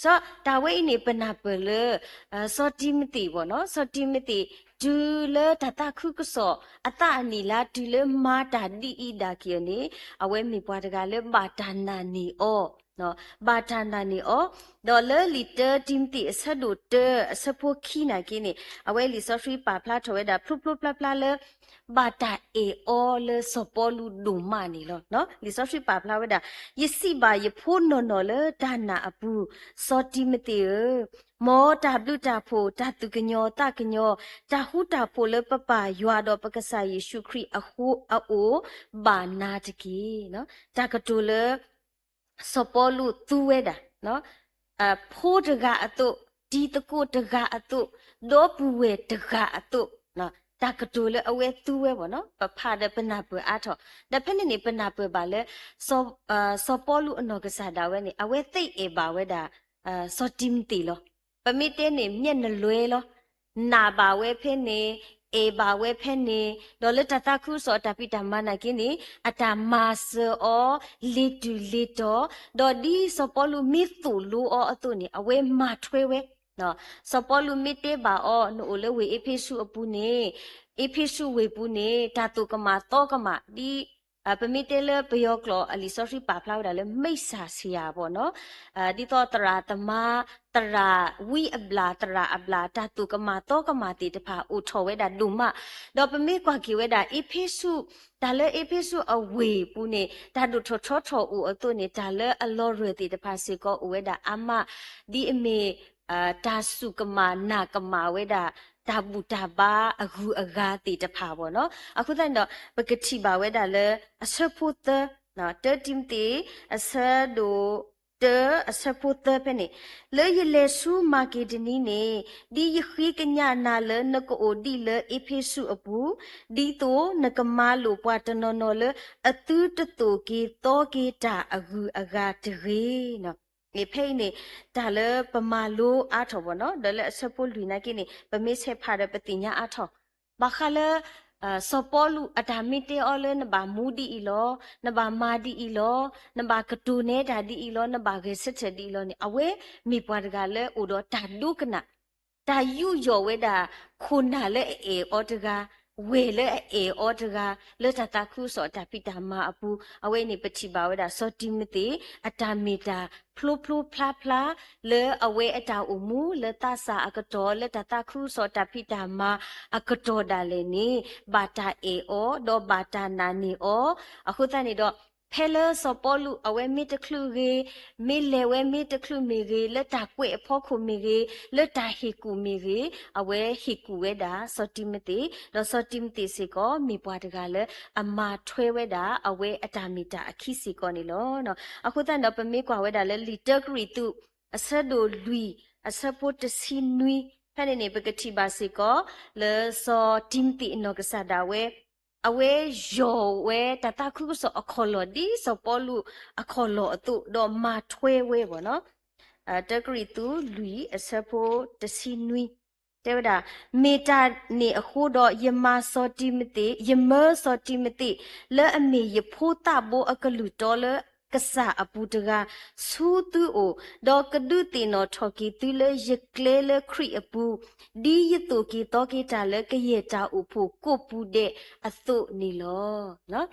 စီၤ တၢ်ဝဲအံၤန့ၣ် ပနၢ်ပၢၢ်လၢ စီၤတံၤမသ့းဘၣ်နီၤ, စီၤတံၤမသ့း တုၤလၢတၢ်သးခုကစီၣ် အသးအနံၣ်လါ တုၤလၢမၤတၢ်ဒ်အံၤဒၣ်က့ၤအီၤန့ၣ် အဝဲမ့ၢ်ပှၤတဂၤလၢဘၣ်တၢ်နာ်န့ၢ်အီၤ ဘၣ်တၢ်နာ်န့ၢ်အီၤ, ဒီးလၢလံာ်တၢတံၤမသ့း အဆၢဒိၣ်တၢ အဆၢဖိခံနာ်က့န့ၣ် အဝဲလံာ်စီဆှံပာ်ဖျါထီၣ်ဝဲဒၣ် ဖျိဖျိဖျါဖျါလၢ ဘၣ်တၢ်အဲၣ်အီၤလၢစီၤပီလူးဒိၣ်မးန့ၣ်လီၤ. လံာ်စီဆှံပာ်ဖျါဝဲဒၣ်, ယစံးဘၣ်ယဖိနီၢ်နီၢ်လၢတၢ်နာ်အပူၤ, စီၤတံၤမသ့းဧၢ, မ်တၢ်ဘျုးတၢ်ဖှိၣ်, တၢ်သူၣ်ကညီၤသးကညီၤ, တၢ်ဃူတၢ်ဖိးလၢပပၢ်ယွၤဒီးပကစၢ်ယ့ၣ်ၡူးခရံာ်အဃိအအိၣ် ဘၣ်နၤတက့ၢ်. တၢ်ကတိၤလၢ စီၤပီလူးသူဝဲဒၣ် ဖိတဂၤအသိး, တံၤသကိးတဂၤအသိး, ဒီပုၢ်ဝဲၢ်တဂၤအသိး, တၢ်ကတိၤလၢအဝဲသူဝဲဘၣ်နီၤ, ပဖးဒီးပနၢ်ပၢၢ်အါထီၣ်, ဒီးဖဲန့ၣ်န့ၣ် ပနၢ်ပၢၢ်ဘၣ်လၢ စီၤပီလူးအနီၢ်ကစၢ်ဒၣ်ဝဲန့ၣ် အဝဲသ့ၣ်အဲၣ်ဘၣ်ဝဲဒၣ် စီၤတံၤမသ့းလီၤ. ပမ့ၢ်တဲန့ၣ် မျက်နှာလွှဲလီၤ. နာ်ဘၣ်ဝဲဖဲန့ၣ်, အဲၣ်ဘၣ်ဝဲဖဲန့ၣ်, ဒီးလၢတၢ်သးခုကစီၣ်အတၢ်ဖံးတၢ်မၤနာ်က့န့ၣ် အတၢ်မၤစၢၤအီၤ လ့ၤတုၤလ့ၤတီၤ, ဒီးဒ်စီၤပီလူးမ့ၢ်သိၣ်လိအီၤအသိးန့ၣ် အဝဲမၤထွဲဝဲ စီၤပီလူးမ့ၢ်တဲဘၣ်အီၤ နအိၣ်လၢဝ့ၢ်အ့းဖ့းစူးအပူၤန့ၣ်, အ့းဖ့းစူးဝ့ၢ်ပူၤန့ၣ် တၢ်သိၣ်ကမၣ်သီကမၣ် ဒ် ပမ့ၢ်တဲလၢပယီၤကျိာ်အလံာ်စီဆှံပာ်ဖျါဝဲဒၣ်လၢ မိတ်ဆာဆရာပေါ့နော်, ဒ်သိးသရၣ်သမါ, သရၣ်ဝံအဘျၣ် သရၣ်အဘျၣ် တၢ်သိၣ်ကမၣ်သီကမၣ်သ့ၣ်တဖၣ်အိၣ်ထီၣ်ဝဲဒၣ်ဒိၣ်မး, ဒီးပမ့ၢ်ကွၢ်က့ၤဝဲဒၣ်အ့းဖ့းစူး, တၢ်လၢအ့းဖ့းစူးအဝ့ၢ်ပူၤန့ၣ် တၢ်ဒိၣ်ထီၣ်ထီထီၣ်အိၣ်အသိးန့ၣ် တၢ်လၢအလီၤရၢၢ်သ့ၣ်တဖၣ်စ့ၢ်ကီးအိၣ်ဝဲဒၣ်အါမး, ဒ်အမ့ၢ် တၢ်စူၢ်ကမၣ်နာ်ကမၣ်ဝဲဒၣ် တၢ်ဘူၣ်တၢ်ဘါအဂုၤအဂၤသ့ၣ်တဖၣ်ပေါ့နော်. အဃိသတးန့ၣ်ဒီး ပကထံၣ်ဘၣ်ဝဲဒၣ်လၢ အဆၢဖိသၢ, တၢတံၤမသ့း အဆၢဒိၣ်တၢ အဆၢဖိသၢဖဲန့ၣ်, လၢယလဲၤဆူမၤက့ဒနံန့ၣ် ဒ်ယဃ့ကညးနၤလၢနကအိၣ်ဒံးလၢအ့းဖ့းစူးအပူၤ, ဒ်သိးနကမၤလိာ်ပှၤတနီၤနီၤလၢအသုတသိၣ်က့ၤသီက့ၤတၢ်အဂုၤအဂၤတဂ့ၤ. ဖဲအံၤန့ၣ် တၢ်လၢပမၤလိအါထီၣ်ဘၣ်နီၤ ဒီးလၢအဆၢဖိလွံၢ်နာ်က့န့ၣ် ပမ့ၢ်ဆဲးဖးဒီးပသ့ၣ်ညါအါထီၣ် ဘၣ်ဃးလၢ စီၤပီလူးအတၢ်မ့ၢ်တဲအီၤလၢနဘၣ်မူဒ်အံၤလီၤ, နဘၣ်မၤဒ်အံၤလီၤ, နဘၣ်ကတိၤနဲဒၣ်ဒ်အံၤလီၤ, နဘၣ်ဂဲၤဆၢထၢၣ်ဒ်အံၤလီၤန့ၣ် အဝဲမ့ၢ်ပှၤတဂၤလၢအိၣ်ဒီးတၢ်ဒိကနၣ် တၢ်ယူးယီၣ်ဝဲဒၣ် ခိၣ်နၢ်လၢအအဲၣ်အီၤတဂၤ, ဝဲၢ်လၢအအဲၣ်အီၤတဂၤ, လၢတၢ်သးခုကစီၣ်အတၢ်ဖံးတၢ်မၤအပူၤ, အဝဲန့ၣ်ပထံၣ်ဘၣ်ဝဲဒၣ် စီၤတံၤမသ့း အတၢ်မ့ၢ်တၢ်ဖျိဖျိဖျါဖျါ လၢအဝဲအတၢ်အိၣ်မူ လၢသးစၢ်အကတီၢ် လၢတၢ်သးခုကစီၣ်တၢ်ဖံးတၢ်မၤအကတီၢ်ဒၣ်လဲာ်န့ၣ် ဘၣ်တၢ်အဲၣ်အီၤ ဒီးဘၣ်တၢ်နာ်န့ၢ်အီၤ, အဃိသတးန့ၣ်ဒီး ဖဲလၢစီၤပီလူးအဝဲမ့ၢ်တချုးဂ့ၤ, မ့ၢ်လဲၤဝဲမ့ၢ်တချုးမ့ၢ်ဂ့ၤ, လၢတၢ်ကွဲးအဖီခိၣ်မ့ၢ်ဂ့ၤ, လၢတၢ်ဟ့ၣ်ကူၣ်မ့ၢ်ဂ့ၤ, အဝဲဟ့ၣ်ကူၣ်ဝဲဒၣ်စီၤတံၤမသ့း, ဒီးစီၤတံၤမသ့းစ့ၢ်ကီး မ့ၢ်ပှၤတဂၤလၢအမၤထွဲဝဲဒၣ် အဝဲအတၢ်မ့ၢ်တၢ်အခံစ့ၢ်ကီးန့ၣ်လီၤ. အဃိသတးဒီး ပမ့ၢ်ကွၢ်ဝဲဒၣ်လၢလံာ်တၢကရံၣ်သူး အဆၢဒိၣ်လွံၢ် အဆၢဖိတဆံနွံ ဖဲန့ၣ်န့ၣ် ပကထံၣ်ဘၣ်စ့ၢ်ကီး လၢစီၤတံၤမသ့းအနီၢ်ကစၢ်ဒၣ်ဝဲ အဝဲယီၢ်ဝဲတၢ်သးခုကစီၣ်အခီၣ်လီၢ် ဒ်စီၤပီလူးအခီၣ်လီၢ်အသိး ဒီးမၤထွဲဝဲဘၣ်နီၤ. တၢကရံၣ်သူးလွံၢ်အဆၢဖိတဆံနွံ တဲဝဲဒၣ်, မ့ၢ်တၢ်န့ၣ်အဃိဒီး ယမၤစီၤတံၤမသ့း, ယမၢစီၤတံၤမသ့း လၢအမ့ၢ်ယဖိသၣ်ဘိအကလုၢ်တီလၢကစၢ်အပူၤတဂၤ ဆူသုအိၣ်, ဒီးကဒုးသ့ၣ်နီၣ်ထီၣ်က့ၤသုလၢယကျဲလၢခရံာ်အပူၤ, ဒ်ယသိၣ်က့ၤသီက့ၤတၢ်လၢကယဲၢ်တၢ်အိၣ်ဖှိၣ်ကိးပူၤဒဲးအသိးန့ၣ်လီၤ.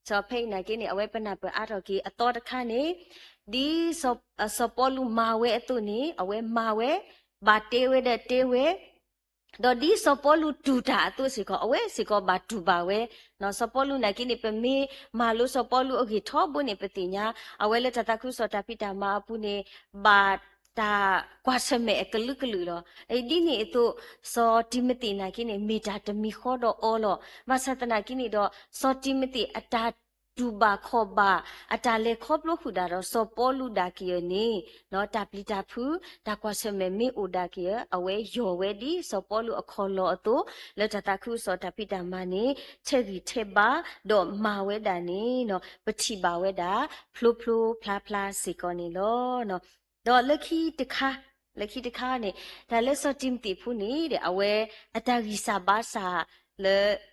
စီၤဖဲအံၤနာ်က့န့ၣ် အဝဲပနၢ်ပၢၢ်အါထီၣ်က့ၤအသီတခါန့ၣ် ဒ်စီၤပီလူးမၤဝဲအသိးန့ၣ် အဝဲမၤဝဲ, ဘၣ်တဲဝဲဒီးတဲဝဲ, ဒီးဒ်စီၤပီလူးတူၢ်တၢ်အသိးစ့ၢ်ကီး အဝဲစ့ၢ်ကီးဘၣ်တူၢ်ဘၣ်ဝဲ. စီၤပီလူးနာ်က့န့ၣ် ပမ့ၢ်မၤလိစီၤပီလူးအဂ့ၢ်ထီဘိန့ၣ် ပသ့ၣ်ညါ အဝဲလၢတၢ်သးခုကစီၣ်တၢ်ဖံးတၢ်မၤအပူၤန့ၣ် ဘၣ်တၢ်ကွၢ်ဆၢၣ်မဲာ်အကလုာ်ကလုာ်လီၤ. ဒ်န့ၣ်အသိး စီၤတံၤမသ့းနာ်က့န့ၣ် မ့ၢ်တၢ်တမံၤဃီဒီးအီၤလီၤ. ဘၣ်ဆၣ်သနာ်က့န့ၣ်ဒီး စီၤတံၤမသ့းအတၢ်တူၢ်ဘၣ်ခီၣ်ဘၣ် အတၢ်လဲၤခီဖျိဃုာ်ဒၣ်ဒီးစီၤပီလူးဒၣ်က့ၤအီၤန့ၣ် တၢ်ပျံၤတၢ်ဖုး တၢ်ကွၢ်ဆၢၣ်မဲာ်မ့ၢ်အိၣ်ဒၣ်က့ၤအီၤ အဝဲယီၢ်ဝဲဒ်စီၤပီလူးအခီၣ်လီၢ်အသိး လၢတၢ်သးခုကစီၣ်တၢ်ဖံးတၢ်မၤန့ၣ် ထဲးဂံၢ်ထဲးဘါ ဒီးမၤဝဲဒၣ်န့ၣ် ပထံၣ်ဘၣ်ဝဲဒၣ် ဖျိဖျိဖျါဖျါစ့ၢ်ကီးန့ၣ်လီၤ. ဒီးလၢခံတခါ, လၢခံတခါန့ၣ် တၢ်လၢစီၤတံၤမသ့းဖိန့ၣ် အဝဲအတၢ်ဂံၢ်စၢ်ဘါစၢ်လၢ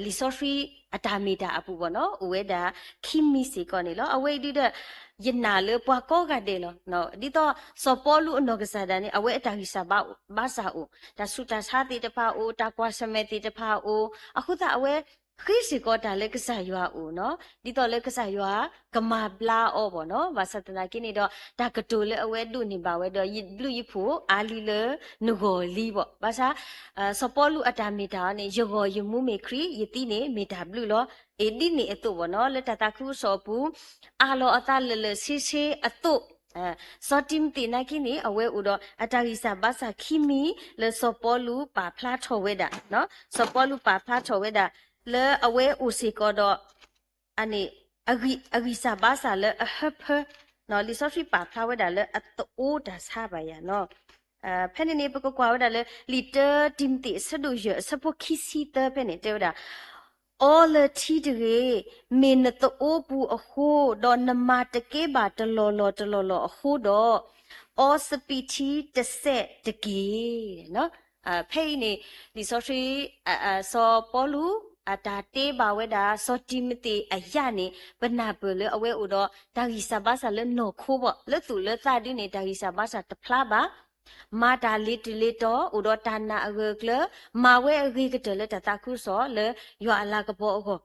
လံာ်စီဆှံအတၢ်မ့ၢ်တၢ်အပူၤဘၣ်နီၤ အိၣ်ဝဲဒၣ်ခံမံၤစ့ၢ်ကီးန့ၣ်လီၤ. အဝဲအံၤဒုဒီး ယနာ်လၢပှၤကိးဂၤဒဲးလီၤ. ဒ်သိးစီၤပီလူးအနီၢ်ကစၢ်ဒၣ်န့ၣ် အဝဲအတၢ်ဂံၢ်စၢ်ဘါစၢ်အိၣ်, တၢ်ဆူးတၢ်ဆါသ့ၣ်တဖၣ်အိၣ်, တၢ်ကွၢ်ဆၢၣ်မဲာ်သ့ၣ်တဖၣ်အိၣ်, အဃိသတးအဝဲ ဃ့စ့ၢ်ကီးတၢ်လၢကစၢ်ယွၤအအိၣ်နီၤ, ဒ်သိးလၢကစၢ်ယွၤကမၤဘျါအီၤဘၣ်နီၤ. ဘၣ်ဆၣ်သနာ်က့န့ၣ်ဒီး တၢ်ကတိၤလၢအဝဲဒိးန့ၢ်ဘၣ်ဝဲဒီး ယဘျုးယဖှိၣ်အါလံလၢနဂီၢ်လံဘၣ်. ဘၣ်ဆၣ် စီၤပီလူးအတၢ်မ့ၢ်တၢ်အီၤန့ၣ် ယဂီၢ်ယမူမ့ၢ်ခရံာ်, ယသံန့ၣ်မ့ၢ်တၢ်ဘျုးလီၤ. အ့ ဒ်န့ၣ်အသိးဘၣ်နီၤ လၢတၢ်သးခုကစီၣ်အပူၤ အးလီၤအသးလၢာ်လၢာ်ဆ့ဆ့အသိး စီၤတံၤမသ့းနာ်က့န့ၣ် အဝဲအိၣ်ဒီးအတၢ်ဂံၢ်စၢ်ဘါစၢ်ခံမံၤ လၢစီၤပီလူးပာ်ဖျါထီၣ်ဝဲဒၣ်, စီၤပီလူးပာ်ဖျါထီၣ်ဝဲဒၣ် လၢအဝဲအိၣ်စ့ၢ်ကီးဒီး အန့ၣ် အဂံၢ်စၢ်ဘါစၢ်လၢအဟၢဖၢ, လံာ်စီဆှံပာ်ဖျါဝဲဒၣ်လၢအသအိတၢ်ဆါဘၣ်ယၤနီၤ. ဖဲန့ၣ်န့ၣ် ပကကွၢ်ဝဲဒၣ်လၢ လံာ်တၢတံၤမသ့း အဆၢဒိၣ်ယဲၢ် အဆၢဖိခံဆံသၢဖဲန့ၣ် တဲဝဲဒၣ် အီလၢၤထံတဂ့ၤ, မ့ၢ်နသအိပူၤအဃိ, ဒီးနမၤတကဲဘၣ်တလီၢ်လီၢ်တလီၢ်လီၢ်အဃိဒီး, အီစပံးထံတစဲးတက့ၢ်. ဖဲအံၤန့ၣ် လံာ်စီဆှံ စီၤပီလူး အတၢ်တဲဘၣ်ဝဲဒၣ် စီၤတံၤမသ့းအယၣ်န့ၣ် ပနၢ်ပၢၢ်လၢအဝဲအိၣ်ဒီး တၢ်ဂံၢ်စၢ်ဘါစၢ်လၢနီၢ်ခိဘၣ်, လၢသူၣ်လၢသးဒုန့ၣ် တၢ်ဂံၢ်စၢ်ဘါစၢ်တဖျါဘၣ် မၤတၢ်လ့ၤတုၤလ့ၤတီၤ, အိၣ်ဒီးတၢ်နာ်အဂၢၢ်အကျၢၤ, မၤဝဲအဂ့ၤကတၢၢ်လၢတၢ်သးခုကစီၣ်လၢယွၤအလၤကပီၤအဂီၢ်.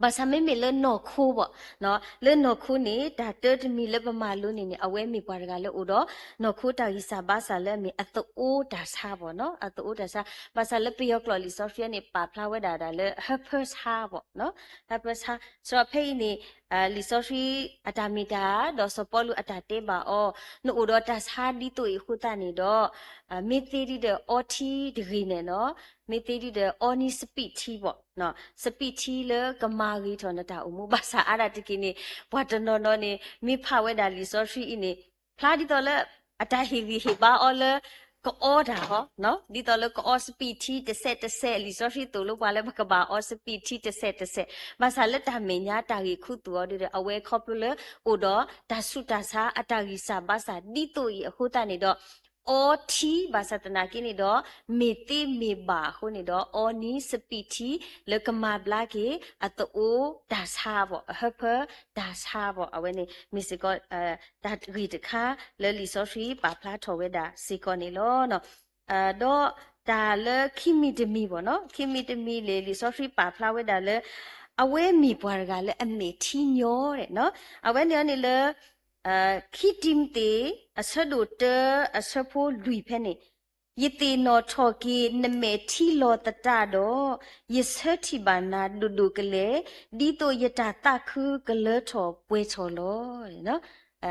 ဘၣ်ဆၣ်မ့မ့ၢ်လၢနီၢ်ခိဘၣ်, လၢနီၢ်ခိန့ၣ် တၢ်တၢတမံၤလၢပမၤလိန့ၣ်န့ၣ် အဝဲမ့ၢ်ပှၤတဂၤလၢအိၣ်ဒီး နီၢ်ခိတၢ်ဂံၢ်စၢ်ဘါစၢ်လၢအမ့ၢ်အသအိတၢ်ဆါဘၣ်နီၤ, အသအိတၢ်ဆါ, ဘၣ်ဆၣ်လၢပယီၤကျိာ်လံာ်စီဆှံန့ၣ် ပာ်ဖျါဝဲဒၣ်ဒၣ်လၢ ဟၢဖၢဆါဘၣ်, ဟၢဖၢဆါ, စးဖဲအံၤန့ၣ် လံာ်စီဆှံအတၢ်မ့ၢ်တၢ် ဒီးစီၤပီလူးအတၢ်တဲဘၣ်အီၤ, နအိၣ်ဒီးတၢ်ဆါဒ်သိးအံၤအဃိသတးန့ၣ်ဒီး မ့ၢ်သ့ဒ်ဒီးအီထံတဂ့ၤန့ၣ်နီၤ, မ့ၢ်သ့ဒ်ဒီးအီန့ၢ်စပံးထံဘၣ်, စပံးထံလၢကမၤဂ့ၤထီၣ်နတၢ်အိၣ်မူ ဘၣ်ဆၣ်အါဒၣ်တက့ၢ်န့ၣ် ပှၤတနီၤနီၤန့ၣ် မ့ၢ်ဖးဝဲဒၣ်လံာ်စီဆှံအံၤန့ၣ် ဖျါဒ်သိးလၢ အတၢ်ဟ့ၣ်ဂံၢ်ဟ့ၣ်ဘါအီၤလၢ ကအီတၢ်ဟီ, ဒ်သိးလၢကအီစပံးထံတစဲးတစဲး, လံာ်စီဆှံသိၣ်လိပှၤလၢပကဘၣ်အီစပံးထံတစဲးတစဲး, ဘၣ်ဆၣ်လၢတၢ်မဲာ်ညါတၢ်ဂ့ၢ်ခူသူၣ်အီၤဒ်ဒီး အဝဲခီဖျိလၢအိၣ်ဒီးတၢ်ဆူးတၢ်ဆါအတၢ်ဂံၢ်စၢ်ဘါစၢ် ဒ်သိးအံၤအဃိသတးန့ၣ်ဒီး အီထံ ဘၣ်ဆၣ်သနာ်က့န့ၣ်ဒီး မ့ၢ်သ့မ့ၢ်ဘၣ်အဃိန့ၣ်ဒီး အီနံၤစပံးထံလၢကမၤဘျါက့ၤ အသအိတၢ်ဆါဘၣ်, အဟၢဖၢတၢ်ဆါဘၣ်, အဝဲန့ၣ်မ့ၢ်စ့ၢ်ကီး တၢ်ဂ့ၢ်တခါလၢလံာ်စီဆှံပာ်ဖျါထီၣ်ဝဲဒၣ်စ့ၢ်ကီးန့ၣ်လီၤ. ဒီးတၢ်လၢခံမံၤတမံၤဘၣ်နီၤ, ခံမံၤတမံၤန့ၣ် လံာ်စီဆှံပာ်ဖျါဝဲဒၣ်လၢ အဝဲမ့ၢ်ပှၤတဂၤလၢအမဲာ်ထံညီဒဲးနီၤ, အဝဲန့ၣ်န့ၣ်လၢ ခံတံၤမသ့း အဆၢဒိၣ်တၢ အဆၢဖိလွံၢ်ဖဲန့ၣ်, ယသ့ၣ်နီၣ်ထီၣ်က့ၤနမဲာ်ထံလီၤသတးဒီး ယဆၢထံၣ်ဘၣ်နၤဒိၣ်ဒိၣ်ကလဲာ်, ဒ်သိးယတၢ်သးခုကလၢထီၣ်ပှဲၤထီၣ်လီၤ.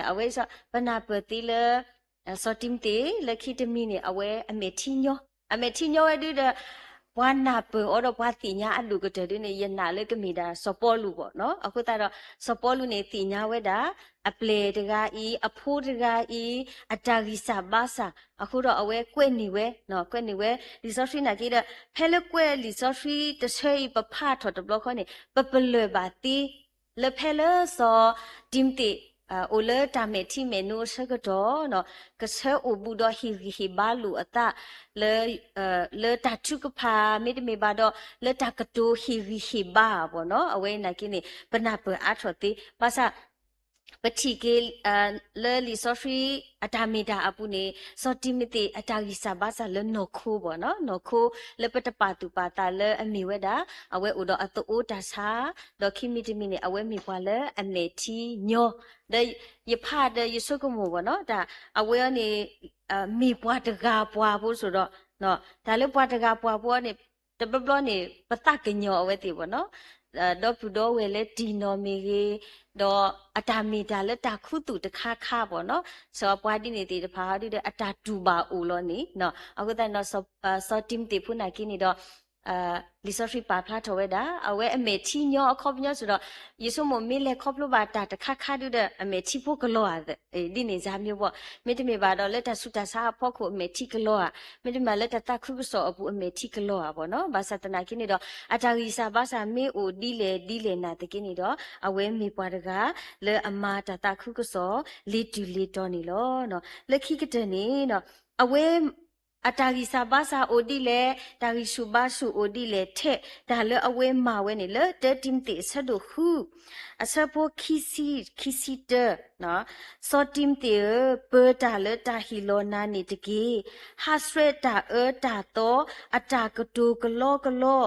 အဝဲ ပနၢ်ပၢၢ်သ့လၢ စီၤတံၤမသ့းလၢခံတမံၤန့ၣ် အဝဲအမဲာ်ထံညီ, အမဲာ်ထံညီဝဲဒုဒီး ပှၤနၢ်ပၢၢ်အီၤဒီးပှၤသ့ၣ်ညါအဒိၣ်ကတၢၢ်ဒုန့ၣ် ယနာ်လၢကမ့ၢ်ဒၣ်စီၤပီလူးဘၣ်နီၤ. အဃိသတးဒီး စီၤပီလူးန့ၣ် သ့ၣ်ညါဝဲဒၣ် အပျဲၢ်တဂၤအံၤ အဖိတဂၤအံၤ အတၢ်ဂံၢ်စၢ်ဘါစၢ်, အဃိဒီးအဝဲကွဲးန့ၢ်ဝဲ, ကွဲးန့ၢ်ဝဲလံာ်စီဆှံနာ်က့ဒီး ဖဲလၢကွဲးလံာ်စီဆှံတဆၢအံၤ ပဖးထီၣ်တဘျီဃီန့ၣ် ပပလၢၢ်ဘၣ်သ့ လၢဖဲလၢစီၤတံၤမသ့း အိၣ်လၢတၢ်မဲာ်ထံမဲာ်နိအဆၢကတီၢ် ကဆၢအိၣ်ဘူးဒီးဟ့ၣ်ဂံၢ်ဟ့ၣ်ဘါလိာ်အသး လၢ လၢတၢ်ထုကဖၣ် မ့တမ့ၢ်ဘၣ်ဒီး လၢတၢ်ကတိၤဟ့ၣ်ဂံၢ်ဟ့ၣ်ဘါအဘၣ်နီၤ. အဝဲနာ်က့န့ၣ် ပနၢ်ပၢၢ်အါထီၣ်သ့ ဘၣ်ဆၣ် ပထံၣ်က့ၤ လၢလံာ်စီဆှံအတၢ်မ့ၢ်တၢ်အပူၤန့ၣ် စီၤတံၤမသ့းအတၢ်ဂံၢ်စၢ်ဘါစၢ်လၢနီၢ်ခိဘၣ်နီၤ, နီၢ်ခိလၢပတပာ်သူၣ်ပာ်သးလၢအမ့ၢ်ဝဲဒၣ် အဝဲအိၣ်ဒီးအသအိတၢ်ဆါ, ဒီးခံမံၤတမံၤန့ၣ် အဝဲမ့ၢ်ပှၤလၢအမဲာ်ထံညီ, ဒီးယဖးဒီးယဆိကမိၣ်ဘၣ်နီၤ, တၢ်အဝဲအံၤန့ၣ် မ့ၢ်ပှၤတဂၤပှၤဖိစိၤဒီး တၢ်လၢပှၤတဂၤပှၤဖိအံၤန့ၣ် တဘျီဘျီန့ၣ် ပသးကညီၤအဝဲသ့ၣ်ဘၣ်နီၤ, ဒီပုၢ်ဒီဝဲၢ်လၢတံၢ်နီၢ်မ့ၢ်ဂ့ၤ, ဒီးအတၢ်မ့ၢ်တၢ်လၢတၢ်ခူသူၣ်တခါခါဘၣ်နီၤ, စီၤပှၤဒ်န့ၣ်သ့ၣ်တဖၣ်ဟီဒုဒီး အတၢ်တူၢ်ဘၣ်အိၣ်လီၤန့ၣ်, အဃိသတးဒီး စီၤတံၤမသ့းဖိနာ်က့န့ၣ်ဒီး လံာ်စီဆှံပာ်ဖျါထီၣ်ဝဲဒၣ် အဝဲအမဲာ်ထံညီအခီပညီစိၤဒီး ယဆိကမိၣ်မ့ၢ်လဲၤခီဖျိဘၣ်တၢ်တခါခါဒုဒီး အမဲာ်ထံဖိကလီၤဧါ, ဒ်န့ၣ်စၢ်မ့ၢ်ဘၣ်, မ့တမ့ၢ်ဘၣ်ဒီးလၢတၢ်ဆူးတၢ်ဆါအဖီခိၣ် အမဲာ်ထံကလီၤဧါ, မ့တမ့ၢ်လၢတၢ်သးခုကစီၣ်အပူၤ အမဲာ်ထံကလီၤဧါဘၣ်နီၤ, ဘၣ်ဆၣ်သနာ်က့န့ၣ်ဒီး အတၢ်ဂံၢ်စၢ်ဘါစၢ်မ့ၢ်အိၣ်ဒ်လဲၣ်ဒ်လဲၣ်နာ်သက့န့ၣ်ဒီး အဝဲမ့ၢ်ပှၤတဂၤလၢအမၤတၢ်သးခုကစီၣ် လ့ၤတုၤလ့ၤတီၤန့ၣ်လီၤ. လၢခံကတၢၢ်န့ၣ် အဝဲ အတၢ်ဂံၢ်စၢ်ဘါစၢ်အိၣ်ဒ်လဲၣ်, တၢ်ဂံၢ်ဆူၣ်ဘါဆူၣ်အိၣ်ဒ်လဲၣ်ထဲ တၢ်လၢအဝဲမၤဝဲန့ၣ် လၢတၢတံၤမသ့းအဆၢဒိၣ်ဃု အဆၢဖိခံဆံ, ခံဆံတၢ, စီၤတံၤမသ့းဧၢ, ပၢၤတၢ်လၢတၢ်ဟ့ၣ်လီၤနၤန့ၣ်တက့ၢ်. ဟးဆှဲးတၢ်အၢတၢ်သီ အတၢ်ကတိၤကလီကလီ,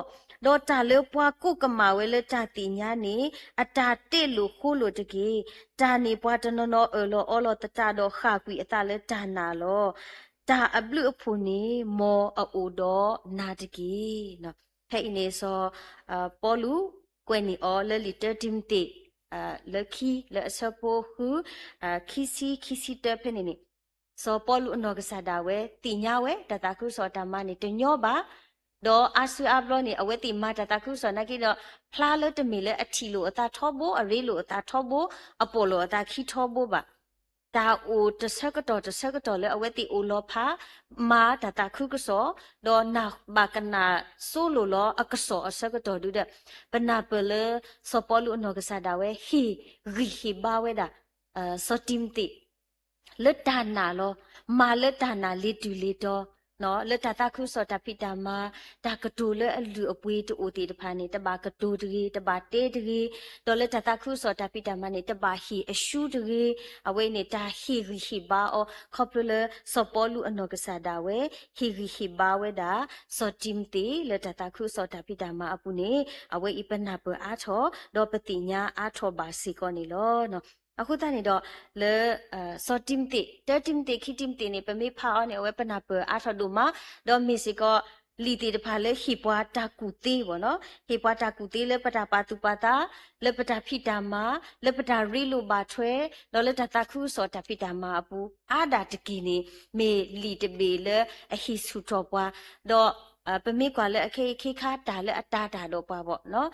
ဒီးတၢ်လၢပှၤကိးကမၣ်ဝဲလၢတၢ်သ့ၣ်ညါန့ၣ် အတၢ်တဲလိာ်ဃိလိာ်တက့ၢ်. တၢ်န့ၣ်ပှၤတနီၤနီၤအၢၣ်လီၤအီလီၤသတးဒီး ဃၣ်ကွံာ်အသးလၢတၢ်နာ်လီၤ. တၢ်အဘျုးအဖှိၣ်န့ၣ် မ်အအိၣ်ဒီးနၤတက့ၢ်. ဖဲအံၤန့ၣ် စီၤပီလူးကွဲးန့ၢ်အီၤလၢလံာ်တၢတံၤမသ့း လၢခံ လၢအဆၢဖိဃု ခံဆံ ခံဆံတၢဖဲန့ၣ်န့ၣ် စီၤပီလူးအနီၢ်ကစၢ်ဒၣ်ဝဲ သ့ၣ်ညါဝဲ တၢ်သးခုကစီၣ်အတၢ်မၤန့ၣ် တညီဘၣ် ဒီးအါစုအါဘျီန့ၣ် အဝဲသ့ၣ်မၤတၢ်သးခုကစီၣ်နာ်က့ဒီး ဖျါလၢတမ့ၢ်လၢအထံၣ်လိာ်အသးထီဘိ, အရ့လိာ်အသးထီဘိ, အပိာ်လိာ်အသးခံထီဘိဘၣ်. တၢ်အိၣ်တဆၢကတီၢ်တဆၢကတီၢ်လၢအဝဲသ့ၣ်အိၣ်လီၤဖး မၤတၢ်သးခုကစီၣ်, ဒီးဘၣ်ကနၣ်စိလိာ်လီၤအကစီၣ်အဆၢကတီၢ်ဒုဒီး ပနၢ်ပၢၢ်လၢ စီၤပီလူးအနီၢ်ကစၢ်ဒၣ်ဝဲ ဟ့ၣ်ဂံၢ်ဟ့ၣ်ဘါဝဲဒၣ် စီၤတံၤမသ့း လၢတၢ်နာ်လီၤ. မၤလၢတၢ်နာ်လ့ၤတုၤလ့ၤတီၤ, လၢတၢ်သးခုကစီၣ်တၢ်ဖံးတၢ်မၤ, တၢ်ကတိၤလၢအလုၢ်အပှ့ၤတအိၣ်သ့ၣ်တဖၣ်န့ၣ် တဘၣ်ကတိၤတဂ့ၤ, တဘၣ်တဲတဂ့ၤ, ဒီးလၢတၢ်သးခုကစီၣ်တၢ်ဖံးတၢ်မၤန့ၣ် တဘၣ်ဟ့ၣ်အရှူတဂ့ၤ. အဝဲအံၤန့ၣ် တၢ်ဟ့ၣ်ဂံၢ်ဟ့ၣ်ဘါအီၤ ခီဖျိလၢစီၤပီလူးအနီၢ်ကစၢ်ဒၣ်ဝဲ ဟ့ၣ်ဂံၢ်ဟ့ၣ်ဘါဝဲဒၣ် စီၤတံၤမသ့း လၢတၢ်သးခုကစီၣ်တၢ်ဖံးတၢ်မၤအပူၤန့ၣ် အဝဲအံၤပနၢ်ပၢၢ်အါထီၣ် ဒီးပသ့ၣ်ညါအါထီၣ်ဘၣ်စ့ၢ်ကီးန့ၣ်လီၤ. အဃိသတးန့ၣ်ဒီး လၢ စီၤတံၤမသ့း တၢတံၤမသ့း ခံတံၤမသ့းန့ၣ် ပမ့ၢ်ဖးအီၤန့ၣ် အဝဲပနၢ်ပၢၢ်အါထီၣ်ဒိၣ်မး, ဒီးမ့ၢ်စ့ၢ်ကီး လံာ်သ့ၣ်တဖၣ်လၢဟ့ၣ်ပှၤတၢ်ကူၣ်သ့ဘၣ်နီၤ, ဟ့ၣ်ပှၤတၢ်ကူၣ်သ့လၢပတၢ်ပာ်သူၣ်ပာ်သး, လၢပတၢ်ဖံးတၢ်မၤ, လၢပတၢ်ရ့လိာ်ဘၣ်ထွဲ, ဒီးလၢတၢ်သးခုကစီၣ်တၢ်ဖံးတၢ်မၤအပူၤ အါဒၣ်တက့ၢ်န့ၣ် မ့ၢ်လံာ်တဘ့ၣ်လၢအဟ့ၣ်ဆူၣ်ထီၣ်ပှၤ, ဒီး ပမ့ၢ်ကွၢ်လၢအခဲအံၤခဲခါ တၢ်လၢအတၤတၢ်ဒီးပှၤဘၣ်နီၤ,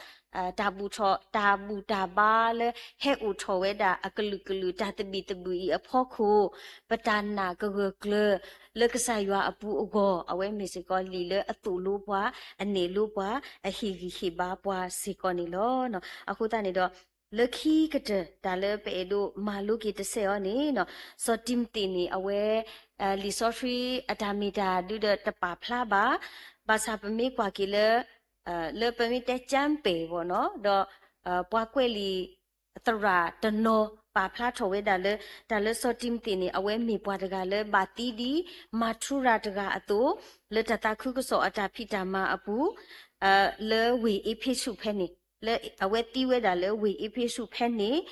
တၢ်ဘူၣ်ထီၣ် တၢ်ဘူၣ်တၢ်ဘါလၢဟဲအိၣ်ထီၣ်ဝဲဒၣ်အကလုာ်ကလုာ် တၢ်သဘံၣ်သဘုၣ်အံၤအဖီခိၣ်, ပတၢ်နာ်ကဂၢၢ်ကျၢၤ လၢကစၢ်ယွၤအပူၤအဂီၢ်, အဝဲမ့ၢ်စ့ၢ်ကီးလံာ်လၢအသိၣ်လိပှၤ, အနဲၣ်လိပှၤ, အဟ့ၣ်ဂံၢ်ဟ့ၣ်ဘါပှၤစ့ၢ်ကီးန့ၣ်လီၤ. အဃိသတးန့ၣ်ဒီး လၢခံကတၢၢ် တၢ်လၢပအဲၣ်ဒိးမၤလိက့ၤတစဲးအီၤန့ၣ်နီၤ, စီၤတံၤမသ့းန့ၣ် အဝဲ လံာ်စီဆှံအတၢ်မ့ၢ်တၢ်ဒုဒီးတပာ်ဖျါဘၣ်, ဘၣ်ဆၣ်ပမ့ၢ်ကွၢ်က့ၤလၢ လၢပမ့ၢ်တဲကၠၢပၢၢ်ဘၣ်နီၤ, ဒီး ပှၤကွဲးလံာ်သရၣ်တနီၤပာ်ဖျါထီၣ်ဝဲဒၣ်လၢ တၢ်လၢစီၤတံၤမသ့းန့ၣ် အဝဲမ့ၢ်ပှၤတဂၤလၢဘၣ်သံဒ် မၤထူရၤတဂၤအသိး, လၢတၢ်သးခုကစီၣ်အတၢ်ဖံးတၢ်မၤအပူၤ လၢဝ့ၢ်အ့းဖ့းစူးဖဲန့ၣ်, လၢအဝဲသံဝဲဒၣ်လၢဝ့ၢ်အ့းဖ့းစူးဖဲန့ၣ်,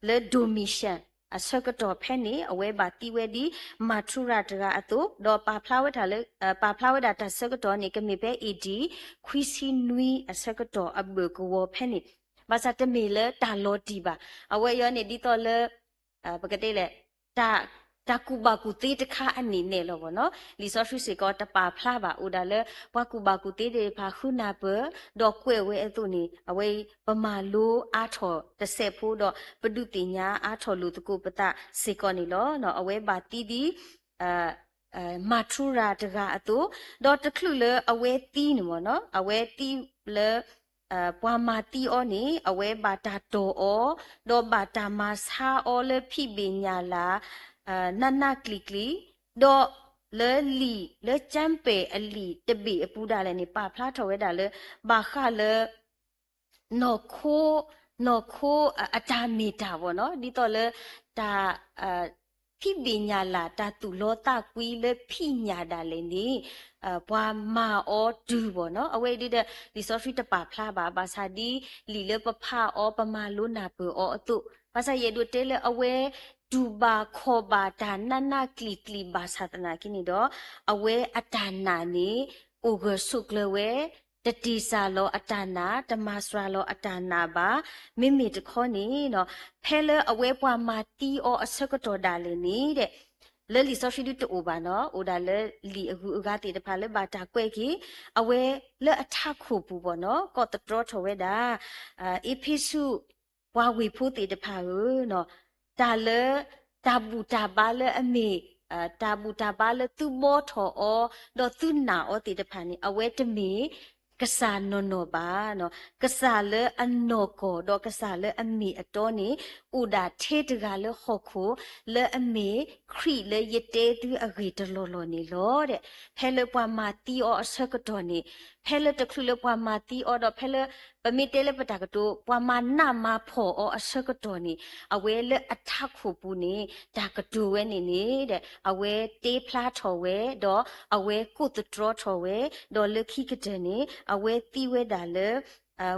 လၢဒိၣ်မံၡၢၣ်အဆၢကတီၢ်ဖဲန့ၣ် အဝဲဘၣ်သံဝဲဒ် မၤထူရၤတဂၤအသိး, ဒီးပာ်ဖျါဝဲဒၣ်လၢ ပာ်ဖျါဝဲဒၣ်တၢ်ဆၢကတီၢ်န့ၣ် ကမ့ၢ်ဖဲ A D ခွံဆံနွံအဆၢကတီၢ်အဘၢၣ်ကဝီၤဖဲန့ၣ်, ဘၣ်ဆၣ်တမ့ၢ်လၢတၢ်လီၤတံၢ်ဘၣ်. အဝဲအံၤန့ၣ်ဒ်သိးလၢ ပကတဲလဲၣ် တၢ်ကူၣ်ဘၣ်ကူၣ်သ့တခါအနံၣ်နဲၣ်လီၤဘၣ်နီၤ, လံာ်စီဆှံစ့ၢ်ကီးတပာ်ဖျါဘၣ် အိၣ်ဒၣ်လၢ ပှၤကူၣ်ဘၣ်ကူၣ်သ့သ့ၣ်တဖၣ်ဃုနၢ်ပၢၢ် ဒီးကွဲးဝဲအသိးန့ၣ် အဝဲအံၤ ပမၤလိအါထီၣ်တစဲးဖိဒီး ပဒုးသ့ၣ်ညါအါထီၣ်လိာ်သကိးပသးစ့ၢ်ကီးန့ၣ်လီၤ. အဝဲဘၣ်သံဒ် မၤထူရၤတဂၤအသိး, ဒီးတချုးလၢအဝဲသံန့ၣ်မ့ၢ်နီၤ, အဝဲသံလၢ ပှၤမၤသံအီၤန့ၣ် အဝဲဘၣ်တၢ်တီၢ်အီၤ, ဒီးဘၣ်တၢ်မၤဆါအီၤလၢဖံးဘ့ၣ်ညၣ်လၢ် နးနးကျံၤကျံၤ, ဒီးလၢလံာ်လၢကၠၢပၢၢ်အလံာ်တဘ့ၣ်အပူၤဒၣ်လဲာ်န့ၣ် ပာ်ဖျါထီၣ်ဝဲဒၣ်လၢ ဘၣ်ဃးလၢ နီၢ်ခိ, နီၢ်ခိအတၢ်မ့ၢ်တၢ်ဘၣ်နီၤ, ဒ်သိးလၢ တၢ် ဖံးဘ့ၣ်ညၣ်လၢ် တၢ်သူၣ်လီသးကွံလၢဖံးညၣ်ဒၣ်လဲာ်န့ၣ် ပှၤမၤအီၤတုၤဘၣ်နီၤ, အဝဲအံၤဒ်ဒီး လံာ်စီဆှံတပာ်ဖျါဘၣ်, ဘၣ်ဆၣ်ဒ်လံာ်လၢပဖးအီၤ ပမၤလိနၢ်ပၢၢ်အီၤအသိး, ဘၣ်ဆၣ်ယအဲၣ်ဒိးတဲလၢအဝဲ တူၢ်ဘၣ်ခီၣ်ဘၣ်တၢ်နးနးကျံၤကျံၤဘၣ်ဆၣ်သနာ်က့န့ၣ်ဒီး အဝဲအတၢ်နာ်န့ၣ် အိၣ်ဂၢၢ်ဆိးကျၢၤဝဲ, တတ့ၢ်စၢ်လီၤအတၢ်နာ်, တမၤစှၤလီၤအတၢ်နာ်ဘၣ်. မ့မ့ၢ်တခီန့ၣ် ဖဲလၢအဝဲပှၤမၤသံအီၤအဆၢကတီၢ်ဒၣ်လဲာ်န့ၣ်ဒီး လၢလံာ်စီဆှံဒုတအိၣ်ဘၣ်နီၤ, အိၣ်ဒၣ်လၢလံာ်အဂုၤအဂၤသ့ၣ်တဖၣ်လၢဘၣ်တၢ်ကွဲးက့ၤ, အဝဲလၢအထးခိၣ်ပူၤဘၣ်နီၤ ကိးသတြီထီၣ်ဝဲဒၣ် အ့းဖ့းစူး ပှၤဝ့ၢ်ဖိသ့ၣ်တဖၣ်ဧၢ, တၢ်လၢ တၢ်ဘူၣ်တၢ်ဘါလၢအမ့ၢ် တၢ်ဘူၣ်တၢ်ဘါလၢသုဘှီထီၣ်အီၤ ဒီးသုနာ်အီၤသ့ၣ်တဖၣ်န့ၣ် အဝဲတမ့ၢ် ကစၢ်နီၢ်နီၢ်ဘၣ်. ကစၢ်လၢအနီၢ်ကီၢ်ဒီးကစၢ်လၢအမ့ၢ်အတီန့ၣ် အိၣ်ဒၣ်ထဲတဂၤလၢဟီၣ်ခိၣ် လၢအမ့ၢ်ခရံာ်လၢယတဲသုအဂ့ၢ်တလီၢ်လီၢ်န့ၣ်လီၤ. ဖဲလၢပှၤမၤသံအီၤအဆၢကတီၢ်န့ၣ် ဖဲလၢတချုးလၢပှၤမၤသံအီၤဒီး ဖဲလၢ ပမ့ၢ်တဲလၢပတၢ်ကတိၤ ပှၤမၤနးမၤဖှီၣ်အီၤအဆၢကတီၢ်န့ၣ် အဝဲလၢအထးခိၣ်ပူၤန့ၣ် တၢ်ကတိၤဝဲန့ၣ်န့ၣ်ဒီး အဝဲတ့ဖျါထီၣ်ဝဲ ဒီးအဝဲကိးသတြီထီၣ်ဝဲ ဒီးလၢခံကတၢၢ်န့ၣ် အဝဲသံဝဲဒၣ်လၢ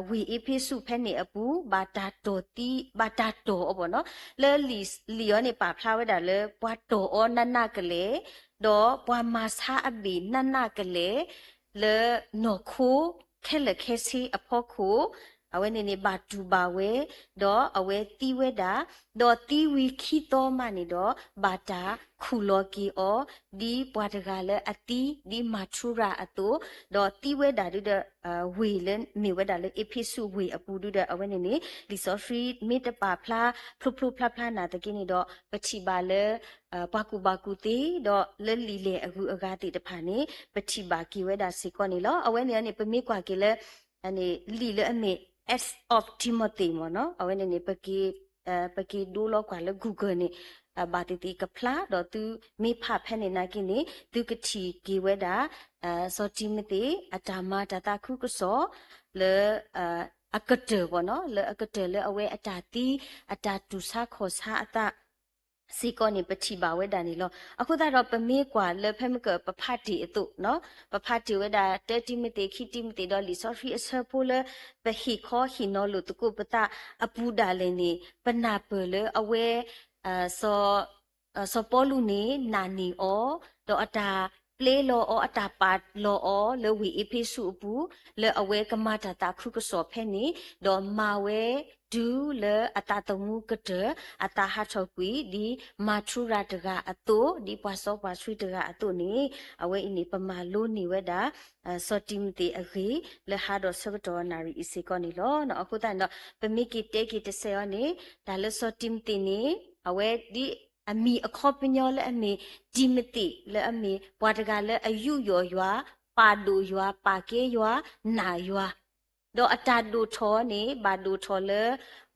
ဝ့ၢ်အ့းဖ့းစူးဖဲန့ၣ်အပူၤ ဘၣ်တၢ်တီၢ်သံ ဘၣ်တၢ်တီၢ်အီၤဘၣ်နီၤ. လၢလံာ်အီၤန့ၣ် ပာ်ဖျါဝဲဒၣ်လၢ ပှၤတီၢ်အီၤနးနးကလဲာ် ဒီးပှၤမၤဆါအဘ့ၣ်နးနးကလဲာ် လၢနီၢ်ခိခဲလၢာ်ခဲဆ့အဖီခိၣ် အဝဲန့ၣ်န့ၣ် ဘၣ်တူၢ်ဘၣ်ဝဲ ဒီးအဝဲသံဝဲဒၣ်, ဒီးသံဝံၤခံသီမးန့ၣ်ဒီး ဘၣ်တၢ်ခူၣ်လီၤက့ၤအီၤ ဒ်ပှၤတဂၤလၢအသံ ဒ်မၤထူရၤအသိး, ဒီးသံဝဲဒၣ်ဒုဒီး ဝ့ၢ်လၢမ့ၢ်ဝဲဒၣ်လၢအ့းဖ့းစူးဝ့ၢ်အပူၤဒုဒီး အဝဲန့ၣ်န့ၣ် လံာ်စီဆှံမ့ၢ်တပာ်ဖျါ ဖျိဖျိဖျါဖျါနာ်သက့န့ၣ်ဒီး ပထံၣ်ဘၣ်လၢ ပှၤကူၣ်ဘၣ်ကူၣ်သ့ ဒီးလၢလံာ်လဲၢ်အဂုၤအဂၤသ့ၣ်တဖၣ်န့ၣ် ပထံၣ်ဘၣ်က့ၤဝဲဒၣ်စ့ၢ်ကီးန့ၣ်လီၤ. အဝဲန့ၣ်န့ၣ် ပမ့ၢ်ကွၢ်က့ၤလၢ လံာ်လၢအမ့ၢ် Acts of Timothy မ့ၢ်နီၤ, အဝဲန့ၣ်န့ၣ် ပက့ၤဒိလီၤကွၢ်လၢ Google န့ၣ် ဘၣ်သ့ၣ်သ့ၣ်ကဖျါ ဒီးသုမ့ၢ်ဖးဖဲန့ၣ်နာ်က့န့ၣ် သုကထံၣ်က့ၤဝဲဒၣ် စီၤတံၤမသ့း အတၢ်မၤတၢ်သးခုကစီၣ် လၢ အကတၢၢ်ဘၣ်နီၤ, လၢအကတၢၢ်လၢအဝဲအတၢ်သံ အတၢ်တူၢ်ဆါခီၣ်ဆါအသး စ့ၢ်ကီးန့ၣ် ပထံၣ်ဘၣ်ဝဲဒၣ်န့ၣ်လီၤ. အဃိသတးဒီး ပမ့ၢ်ကွၢ်လၢဖဲမ့ၢ်ကပဖးတ့ၢ်အသိးနီၤ, ပဖးတ့ၢ်ဝဲဒၣ် တၢတံၤမသ့း ခံတံၤမသ့း ဒီးလံာ်စီဆှံအဆၢဖိလၢ ပဟ့ၣ်ခီဟ့ၣ်နီၤလိာ်သကိးပသးအပူၤဒၣ်လဲာ်န့ၣ် ပနၢ်ပၢၢ်လၢအဝဲ စီၤ စီၤပီလူးန့ၣ် နာ်န့ၢ်အီၤ, ဒီးအတၢ်ပျဲလီၤအီၤ အတၢ်ပာ်လီၤအီၤ လၢဝ့ၢ်အ့းဖ့းစူးအပူၤ လၢအဝဲကမၤတၢ်သးခုကစီၣ်ဖဲန့ၣ်, ဒီးမၤဝဲ တုၤလၢအသးသမူကတၢၢ် အသးဟးထီၣ်ကွံာ် ဒ်မၤထူရၤတဂၤအသိး ဒ်ပှၤစီပှၤဆှံတဂၤအသိးန့ၣ် အဝဲအံၤန့ၣ် ပမၤလိန့ၢ်ဝဲဒၣ် စီၤတံၤမသ့းအဂ့ၢ် လၢဟါဒီးဆၢကတီၢ်နၣ်ရံၣ်အံၤစ့ၢ်ကီးန့ၣ်လီၤ. အဃိသတးန့ၣ်ဒီး ပမ့ၢ်က့ၤတဲက့ၤတစဲးအီၤန့ၣ် တၢ်လၢစီၤတံၤမသ့းန့ၣ် အဝဲဒ်အမံၤအခီပညီလၢအမ့ၢ် တံၤမသ့း လၢအမ့ၢ်ပှၤတဂၤလၢအယူးယီၣ်ယွၤ, ပာ်ဒိၣ်ယွၤ, ပာ်ကဲယွၤ, နာ်ယွၤ ဒီးအတၢ်ဒိၣ်ထီၣ်န့ၣ် ဘၣ်ဒိၣ်ထီၣ်လၢ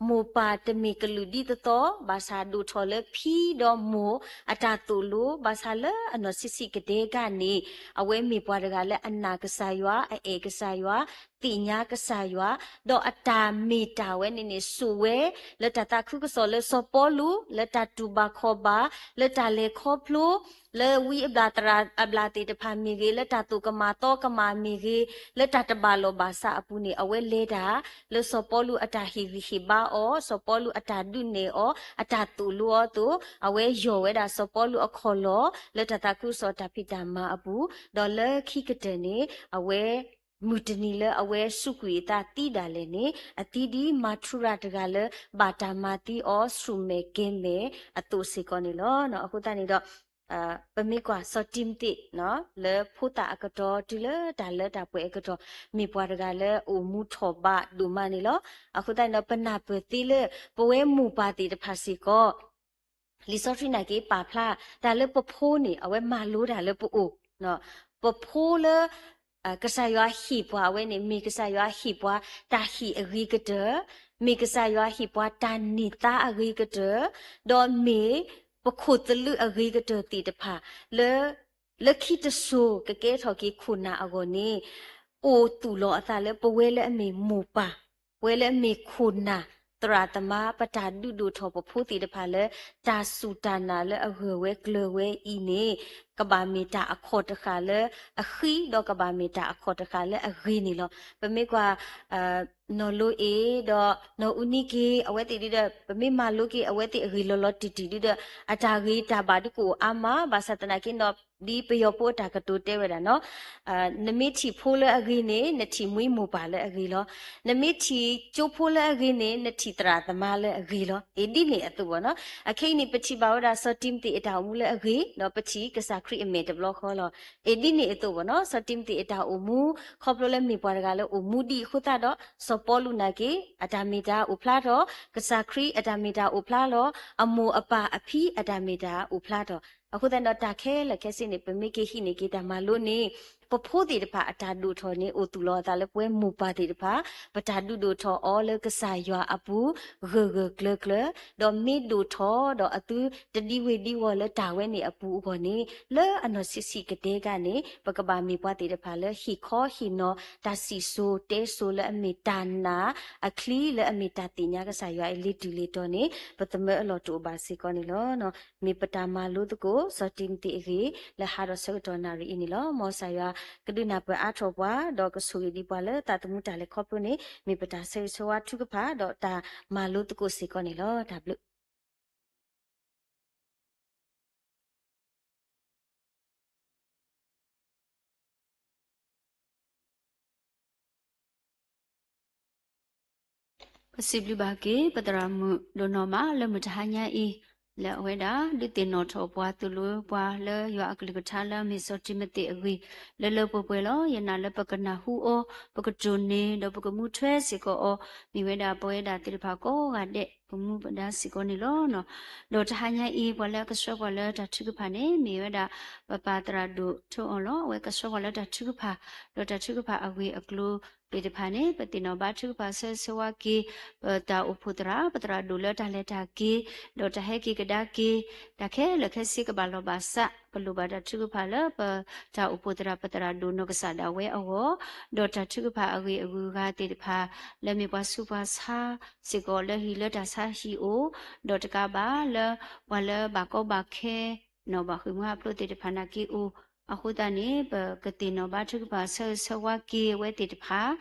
မိၢ်ပၢ်တမ့ၢ်ကလုာ်ဒ်သိးသိး, ဘၣ်ဆၣ်ဒိၣ်ထီၣ်လၢဖံဒီးမိၢ်အတၢ်သိၣ်လိ, ဘၣ်ဆၣ်လၢအနီၢ်ဆံးဆံးကဒဲကန့ၣ် အဝဲမ့ၢ်ပှၤတဂၤလၢအနာ်ကစၢ်ယွၤ, အအဲၣ်ကစၢ်ယွၤ, သ့ၣ်ညါကစၢ်ယွၤ, ဒီးအတၢ်မ့ၢ်တၢ်ဝဲန့ၣ်န့ၣ် စိာ်ဝဲလၢတၢ်သးခုကစီၣ်လၢစီၤပီလူး လၢတၢ်တူၢ်ဘၣ်ခီၣ်ဘၣ်, လၢတၢ်လဲၤခီဖျိ လၢဝံအဘျၣ်သရၣ်အဘျၣ်သ့ၣ်တဖၣ်မ့ၢ်ဂ့ၤ, လၢတၢ်သိၣ်ကမၣ်သီကမၣ်မ့ၢ်ဂ့ၤ, လၢတၢ်တဘၣ်လီၢ်ဘၣ်စးအပူၤန့ၣ် အဝဲလဲၤတၢ်လၢစီၤပီလူးအတၢ်ဟ့ၣ်ဂံၢ်ဟ့ၣ်ဘါအီၤ, စီၤပီလူးအတၢ်ဒုးနဲၣ်အီၤ, အတၢ်သိၣ်လိအီၤအသိး, အဝဲယီၢ်ဝဲဒၣ်စီၤပီလူးအခီၣ်လီၢ် လၢတၢ်သးခုကစီၣ်တၢ်ဖံးတၢ်မၤအပူၤ, ဒီးလၢခံကတၢၢ်န့ၣ် အဝဲ မုၢ်တနံၤလၢအဝဲစူးကွံာ်အသးသံဒၣ်လဲာ်န့ၣ် အသံဒ်မၤထူရၤတဂၤလၢ ဘၣ်တၢ်မၤသံအီၤဆူၣ်မဲာ်ကဲၤမဲာ်အသိးစ့ၢ်ကီးန့ၣ်လီၤ. အဃိသတးန့ၣ်ဒီး ပမ့ၢ်ကွၢ်စီၤတံၤမသ့း လၢဖိသၣ်အကတီၢ်တုၤလၢတၢ်လၢတၢ်ပှဲၤအကတီၢ် မ့ၢ်ပှၤတဂၤလၢအိၣ်မူထီၣ်ဘးဒိၣ်မးန့ၣ်လီၤ. အဃိသတးန့ၣ်ဒီး ပနၢ်ပၢၢ်သ့လၢ ပဝဲမိၢ်ပၢ်သ့ၣ်တဖၣ်စ့ၢ်ကီး လံာ်စီဆှံနာ်က့ပာ်ဖျါ တၢ်လၢပဖိန့ၣ် အဝဲမၤလိတၢ်လၢပအိၣ်, ပဖိလၢ ကစၢ်ယွၤဟ့ၣ်ပှၤအဝဲန့ၣ် မ့ၢ်ကစၢ်ယွၤဟ့ၣ်ပှၤတၢ်ဟ့ၣ်အဂ့ၤကတၢၢ်, မ့ၢ်ကစၢ်ယွၤဟ့ၣ်ပှၤတၢ်န့ၢ်သါအဂ့ၤကတၢၢ်, ဒီးမ့ၢ်ပခိၣ်သလုးအဂ့ၤကတၢၢ်သ့ၣ်တဖၣ် လၢ လၢခံတစိၤကကဲထီၣ်က့ၤခိၣ်နၢ်အဂီၢ်န့ၣ် အိၣ်သူၣ်လီၤအသးလၢပဝဲလၢအမ့ၢ်မိၢ်ပၢ်, ပဝဲလၢအမ့ၢ်ခိၣ်နၢ် သရၣ်သမါ ပတၢ်ဒုးဒိၣ်ထီၣ်ပဖိသ့ၣ်တဖၣ်လၢ တၢ်စူၢ်တၢ်နာ်လၢအဂၢၢ်ဝဲကျၢၤဝဲအံၤန့ၣ် ကဘၣ်မ့ၢ်တၢ်အခီၣ်တဃာ်လၢအဃံ ဒီးကဘၣ်မ့ၢ်တၢ်အခီၣ်တဃာ်လၢအဂ့ၤန့ၣ်လီၤ. ပမ့ၢ်ကွၢ် နီၢ်လိအ့ၣ် ဒီးနီၢ်အူနံက့ၤ အဝဲသ့ၣ်ဒုဒီး ပမ့ၢ်မၤလိက့ၤအဝဲသ့ၣ်အဂ့ၢ်လီၤလီၤတံၢ်တံၢ်ဒုဒီး အတၢ်ဂ့ၤတၢ်ဘၣ်ဒုကအိၣ်အါမး ဘၣ်ဆၣ်သနာ်က့ဒီး ဒ်ပယီၤဖိအတၢ်ကတိၤတဲဝဲဒၣ်နီၤ နမ့ၢ်ထံၣ်ဖိလၢအဂ့ၤန့ၣ် နထံၣ်မှံမိၢ်ပၢ်လၢအဂ့ၤလီၤ. နမ့ၢ်ထံၣ်ကၠိဖိလၢအဂ့ၤန့ၣ် နထံၣ်သရၣ်သမါလၢအဂ့ၤလီၤ. အ့ၣ်ဒ်န့ၣ်အသိးဘၣ်နီၤ အခဲအံၤန့ၣ် ပထံၣ်ဘၣ်ဝဲဒၣ်စီၤတံၤမသ့းအတၢ်အိၣ်မူလၢအဂ့ၤ ဒီးပထံၣ်ကစၢ်ခရံာ်အမဲာ်တဘျီဃီလီၤ. အ့ၣ်ဒ်န့ၣ်အသိးဘၣ်နီၤ စီၤတံၤမသ့းအတၢ်အိၣ်မူ ခီဖျိလၢမ့ၢ်ပှၤတဂၤလၢအိၣ်မူဒ်အံၤအဃိသတးဒီး စီၤပီလူးနာ်က့ အတၢ်မ့ၢ်တၢ်အိၣ်ဖျါထီၣ်, ကစၢ်ခရံာ်အတၢ်မ့ၢ်တၢ်အိၣ်ဖျါလီၤ, အမိၢ်အပၢ်အဖံအတၢ်မ့ၢ်တၢ်အိၣ်ဖျါထီၣ်. အဃိသတးဒီးတၢ်ခဲလၢာ်ခဲဆ့န့ၣ် ပမ့ၢ်က့ၤဟံးန့ၢ်က့ၤတၢ်မၤလိန့ၣ် ပဖိသ့ၣ်တဖၣ်အတၢ်ဒိၣ်ထီၣ်န့ၣ် အိၣ်သူၣ်လီၤအသးလၢပဝဲမိၢ်ပၢ်သ့ၣ်တဖၣ် ပတၢ်ဒုးဒိၣ်ထီၣ်အီၤလၢကစၢ်ယွၤအပူၤ ဂၢၢ်ဂၢၢ်ကျၢၤကျၢၤ, ဒီးမ့ၢ်ဒိၣ်ထီၣ်ဒီးအသုတဒံဝ့ၤဒံဝီၤလၢတၢ်ဝဲန့ၣ်အပူၤအဂီၢ်န့ၣ် လၢအနီၢ်ဆံးဆံးကဒဲကန့ၣ် ပကဘၣ်မ့ၢ်ပှၤသ့ၣ်တဖၣ်လၢဟ့ၣ်ခီဟ့ၣ်နီၤ တၢ်စံၣ်စိၤတဲစိၤလၢအမ့ၢ်တၢ်နာ်အချံ လၢအမ့ၢ်တၢ်သ့ၣ်ညါကစၢ်ယွၤအံၤလ့ၤတုၤလ့ၤတီၤန့ၣ် ပသမၢအလီၢ်တအိၣ်ဘၣ်စ့ၢ်ကီးန့ၣ်လီၤ. မ့ၢ်ပတၢ်မၤလိသကိး စီၤတံၤမသ့းအဂ့ၢ် လၢဟါဒီးဆၢကတီၢ်နၣ်ရံၣ်အံၤန့ၣ်လီၤ. မ်ကစၢ်ယွၤကဒုးနၢ်ပၢၢ်အါထီၣ်ပှၤ ဒီးကဆိၣ်ဂ့ၤဒံးပှၤလၢသးသမူတၢ်လဲၤခီဖျိန့ၣ် မ့ၢ်ပတၢ်ဆၢဂ့ၤဆၢဝါထုကဖၣ် ဒီးတၢ်မၤလိသကိးစ့ၢ်ကီးန့ၣ်လီၤ. တၢ်ဘျုး ပစံးဘျုးဘၣ်က့ၤ ပသရၣ်မုၣ်ဒိၣ်နီၢ်မး လၢမုၢ်တဟါညါအံၤ လၢအဝဲဒၣ် ဒုးသ့ၣ်နီၣ်ထီၣ်ပှၤသိၣ်လိပှၤလၢယွၤအကလုၢ်ကထါလၢအမ့ၢ်စီၤတံၤမသ့းအဂ့ၢ် လၢလၢပှဲၤပှဲၤလီၤ. ယနာ်လၢပကနၢ်ဟူအီၤ ပကတိၢ်န့ၢ် ဒီးပကမူထွဲစ့ၢ်ကီးအီၤ မ့ၢ်ဝဲဒၣ်ပဝဲဒၣ်သ့ၣ်တဖၣ်ကိးဂၤဒဲး ပမူပဒါစ့ၢ်ကီးန့ၣ်လီၤ. ဒီးတဟါညါအံၤ ပှၤလၢအကဆှၢပှၤလၢတၢ်ထုကဖၣ်န့ၣ် မ့ၢ်ဝဲဒၣ် ပပၢ်သရၣ်ဒိၣ်ထိအီၤလီၤ. အဝဲကဆှၢပှၤလၢတၢ်ထုကဖၣ် ဒီးတၢ်ထုကဖၣ်အဂ့ၢ်အကျိၤသ့ၣ်တဖၣ်န့ၣ် ပသ့ၣ်နီၣ်ဘါထုကဖၣ်ဆၢဂ့ၤဆၢဝါက့ၤ ပတၢ်အိၣ်ဖှိၣ်သရၣ် ပသရၣ်ဒိၣ်လၢတၢ်လဲၤတၢ်က့ၤ ဒီးတၢ်ဟဲက့ၤကဒါက့ၤ တၢ်ခဲလၢာ်ခဲဆ့ကဘၣ်လီၤဘၣ်စး ပလိၣ်ဘၣ်တၢ်ထုကဖၣ်လၢပတၢ်အိၣ်ဖှိၣ်သရၣ် ပသရၣ်ဒိၣ်နီၢ်ကစၢ်ဒၣ်ဝဲအဂီၢ် ဒီးတၢ်ထုကဖၣ်အဂ့ၢ်အဂုၤအဂၤသ့ၣ်တဖၣ် လၢမ့ၢ်ပှၤဆူးပှၤဆါစ့ၢ်ကီးလၢဟံၣ်လၢတၢ်ဆါဟံၣ်အိၣ် ဒီးတကးဘၣ်လၢ ပှၤလၢဘၣ်ကီဘၣ်ခဲ နီၢ်ဘၣ်ဃ့ၢ်မှံဟးဖျိးသ့ၣ်တဖၣ်နာ်က့အိၣ် အဃိသတးန့ၣ် ပကသ့ၣ်နီၣ်ဘါထုကဖၣ်ဆၢဂ့ၤဆၢဝါက့ၤအဝဲသ့ၣ်တဖၣ်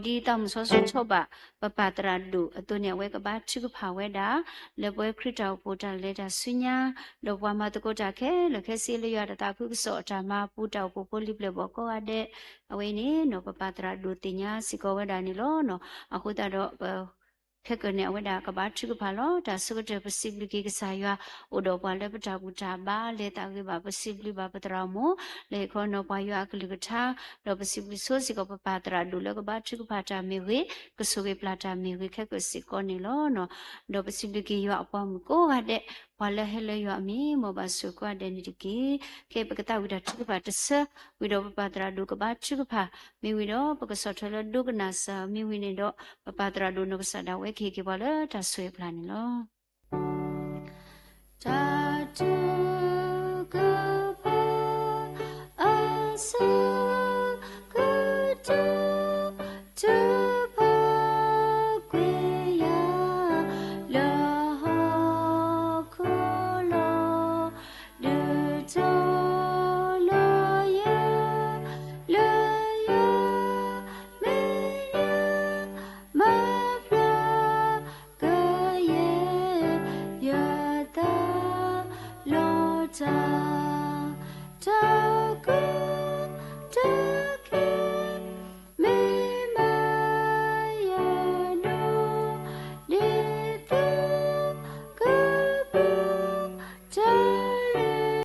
ဒီးဒ်သိးမုၢ်စီဆှံထီၣ်ဘၣ် ပပၢ်သရၣ်ဒိၣ်အသိးန့ၣ် အဝဲကဘါထုကဖၣ်ဝဲဒၣ် လၢပဝဲခရံာ်တၢ်အိၣ်ဖှိၣ်တၢ်လဲၤတၢ်ဆူညါ ဒီးပှၤမၤသကိးတၢ်ခဲလၢာ်ခဲဆ့လၢယွၤတၢ်သးခုကစီၣ်အတၢ်မၤအပူၤ တၢ်အိၣ်ဖှိၣ်ဖိလံၤပျဲၢ်ဘီၣ်ကိးဂၤဒဲး အဝဲအံၤန့ၣ်နီၤ ပပၢ်သရၣ်ဒိၣ်သ့ၣ်ညါစ့ၢ်ကီးဝဲဒၣ်န့ၣ်လီၤ. အဃိသတးဒီး ပ ခဲကၢန့ၣ် အဝဲဒၣ်ကဘါထုကဖၣ်လီၤ. တၢ်ဆိကတၢၢ် ပစံးဘျုးက့ၤကစၢ်ယွၤ အိၣ်ဒီးပှၤလၢပတၢ်ဘူၣ်တၢ်ဘါ လဲၤသးဂ့ၤဘၣ် ပစံးဘျုးဘၣ်ပသရၣ်မုၣ် လၢဟ့ၣ်ခီနီၤပှၤယွၤအကလုၢ်ကထါ ဒီးပစံးဘျုးဆိစ့ၢ်ကီး ပပၢ်သရၣ်ဒိၣ်လၢကဘါထုကဖၣ်တၢ်မ့ၢ်ဂ့ၤ ကဆိၣ်ဂ့ၤပျၢ်တၢ်မ့ၢ်ဂ့ၤ ခဲကၢစ့ၢ်ကီးန့ၣ်လီၤ. ဒီးပစံးဘျုးက့ၤယွၤအပှၤမုၣ်ကိးဂၤဒဲး ပှၤလၢဟဲလၢယွၤအမံၤ မ်ဘၣ်ဆိၣ်ဂ့ၤကိးဂၤဒဲးန့ၣ်တက့ၢ်. ခဲအံၤပကသးဝံၣ်တၢ်ထုကဖၣ်တဆၢ ဝံၤဒီးပပၢ်သရၣ်ဒိၣ်ကဘါထုကဖၣ် မ့ၢ်ဝံၤဒီး ပကဆီၣ်ထွဲလၢဒိကနၣ်စၢ် မ့ၢ်ဝံၤန့ၣ်ဒီး ပပၢ်သရၣ်ဒိၣ်နီၢ်ကစၢ်ဒၣ်ဝဲကဟ့ၣ်က့ၤပှၤလၢတၢ်ဆိၣ်ဂ့ၤအပျၢ်န့ၣ်လီၤ. တၢ်ထုကဖၣ် အဆၢ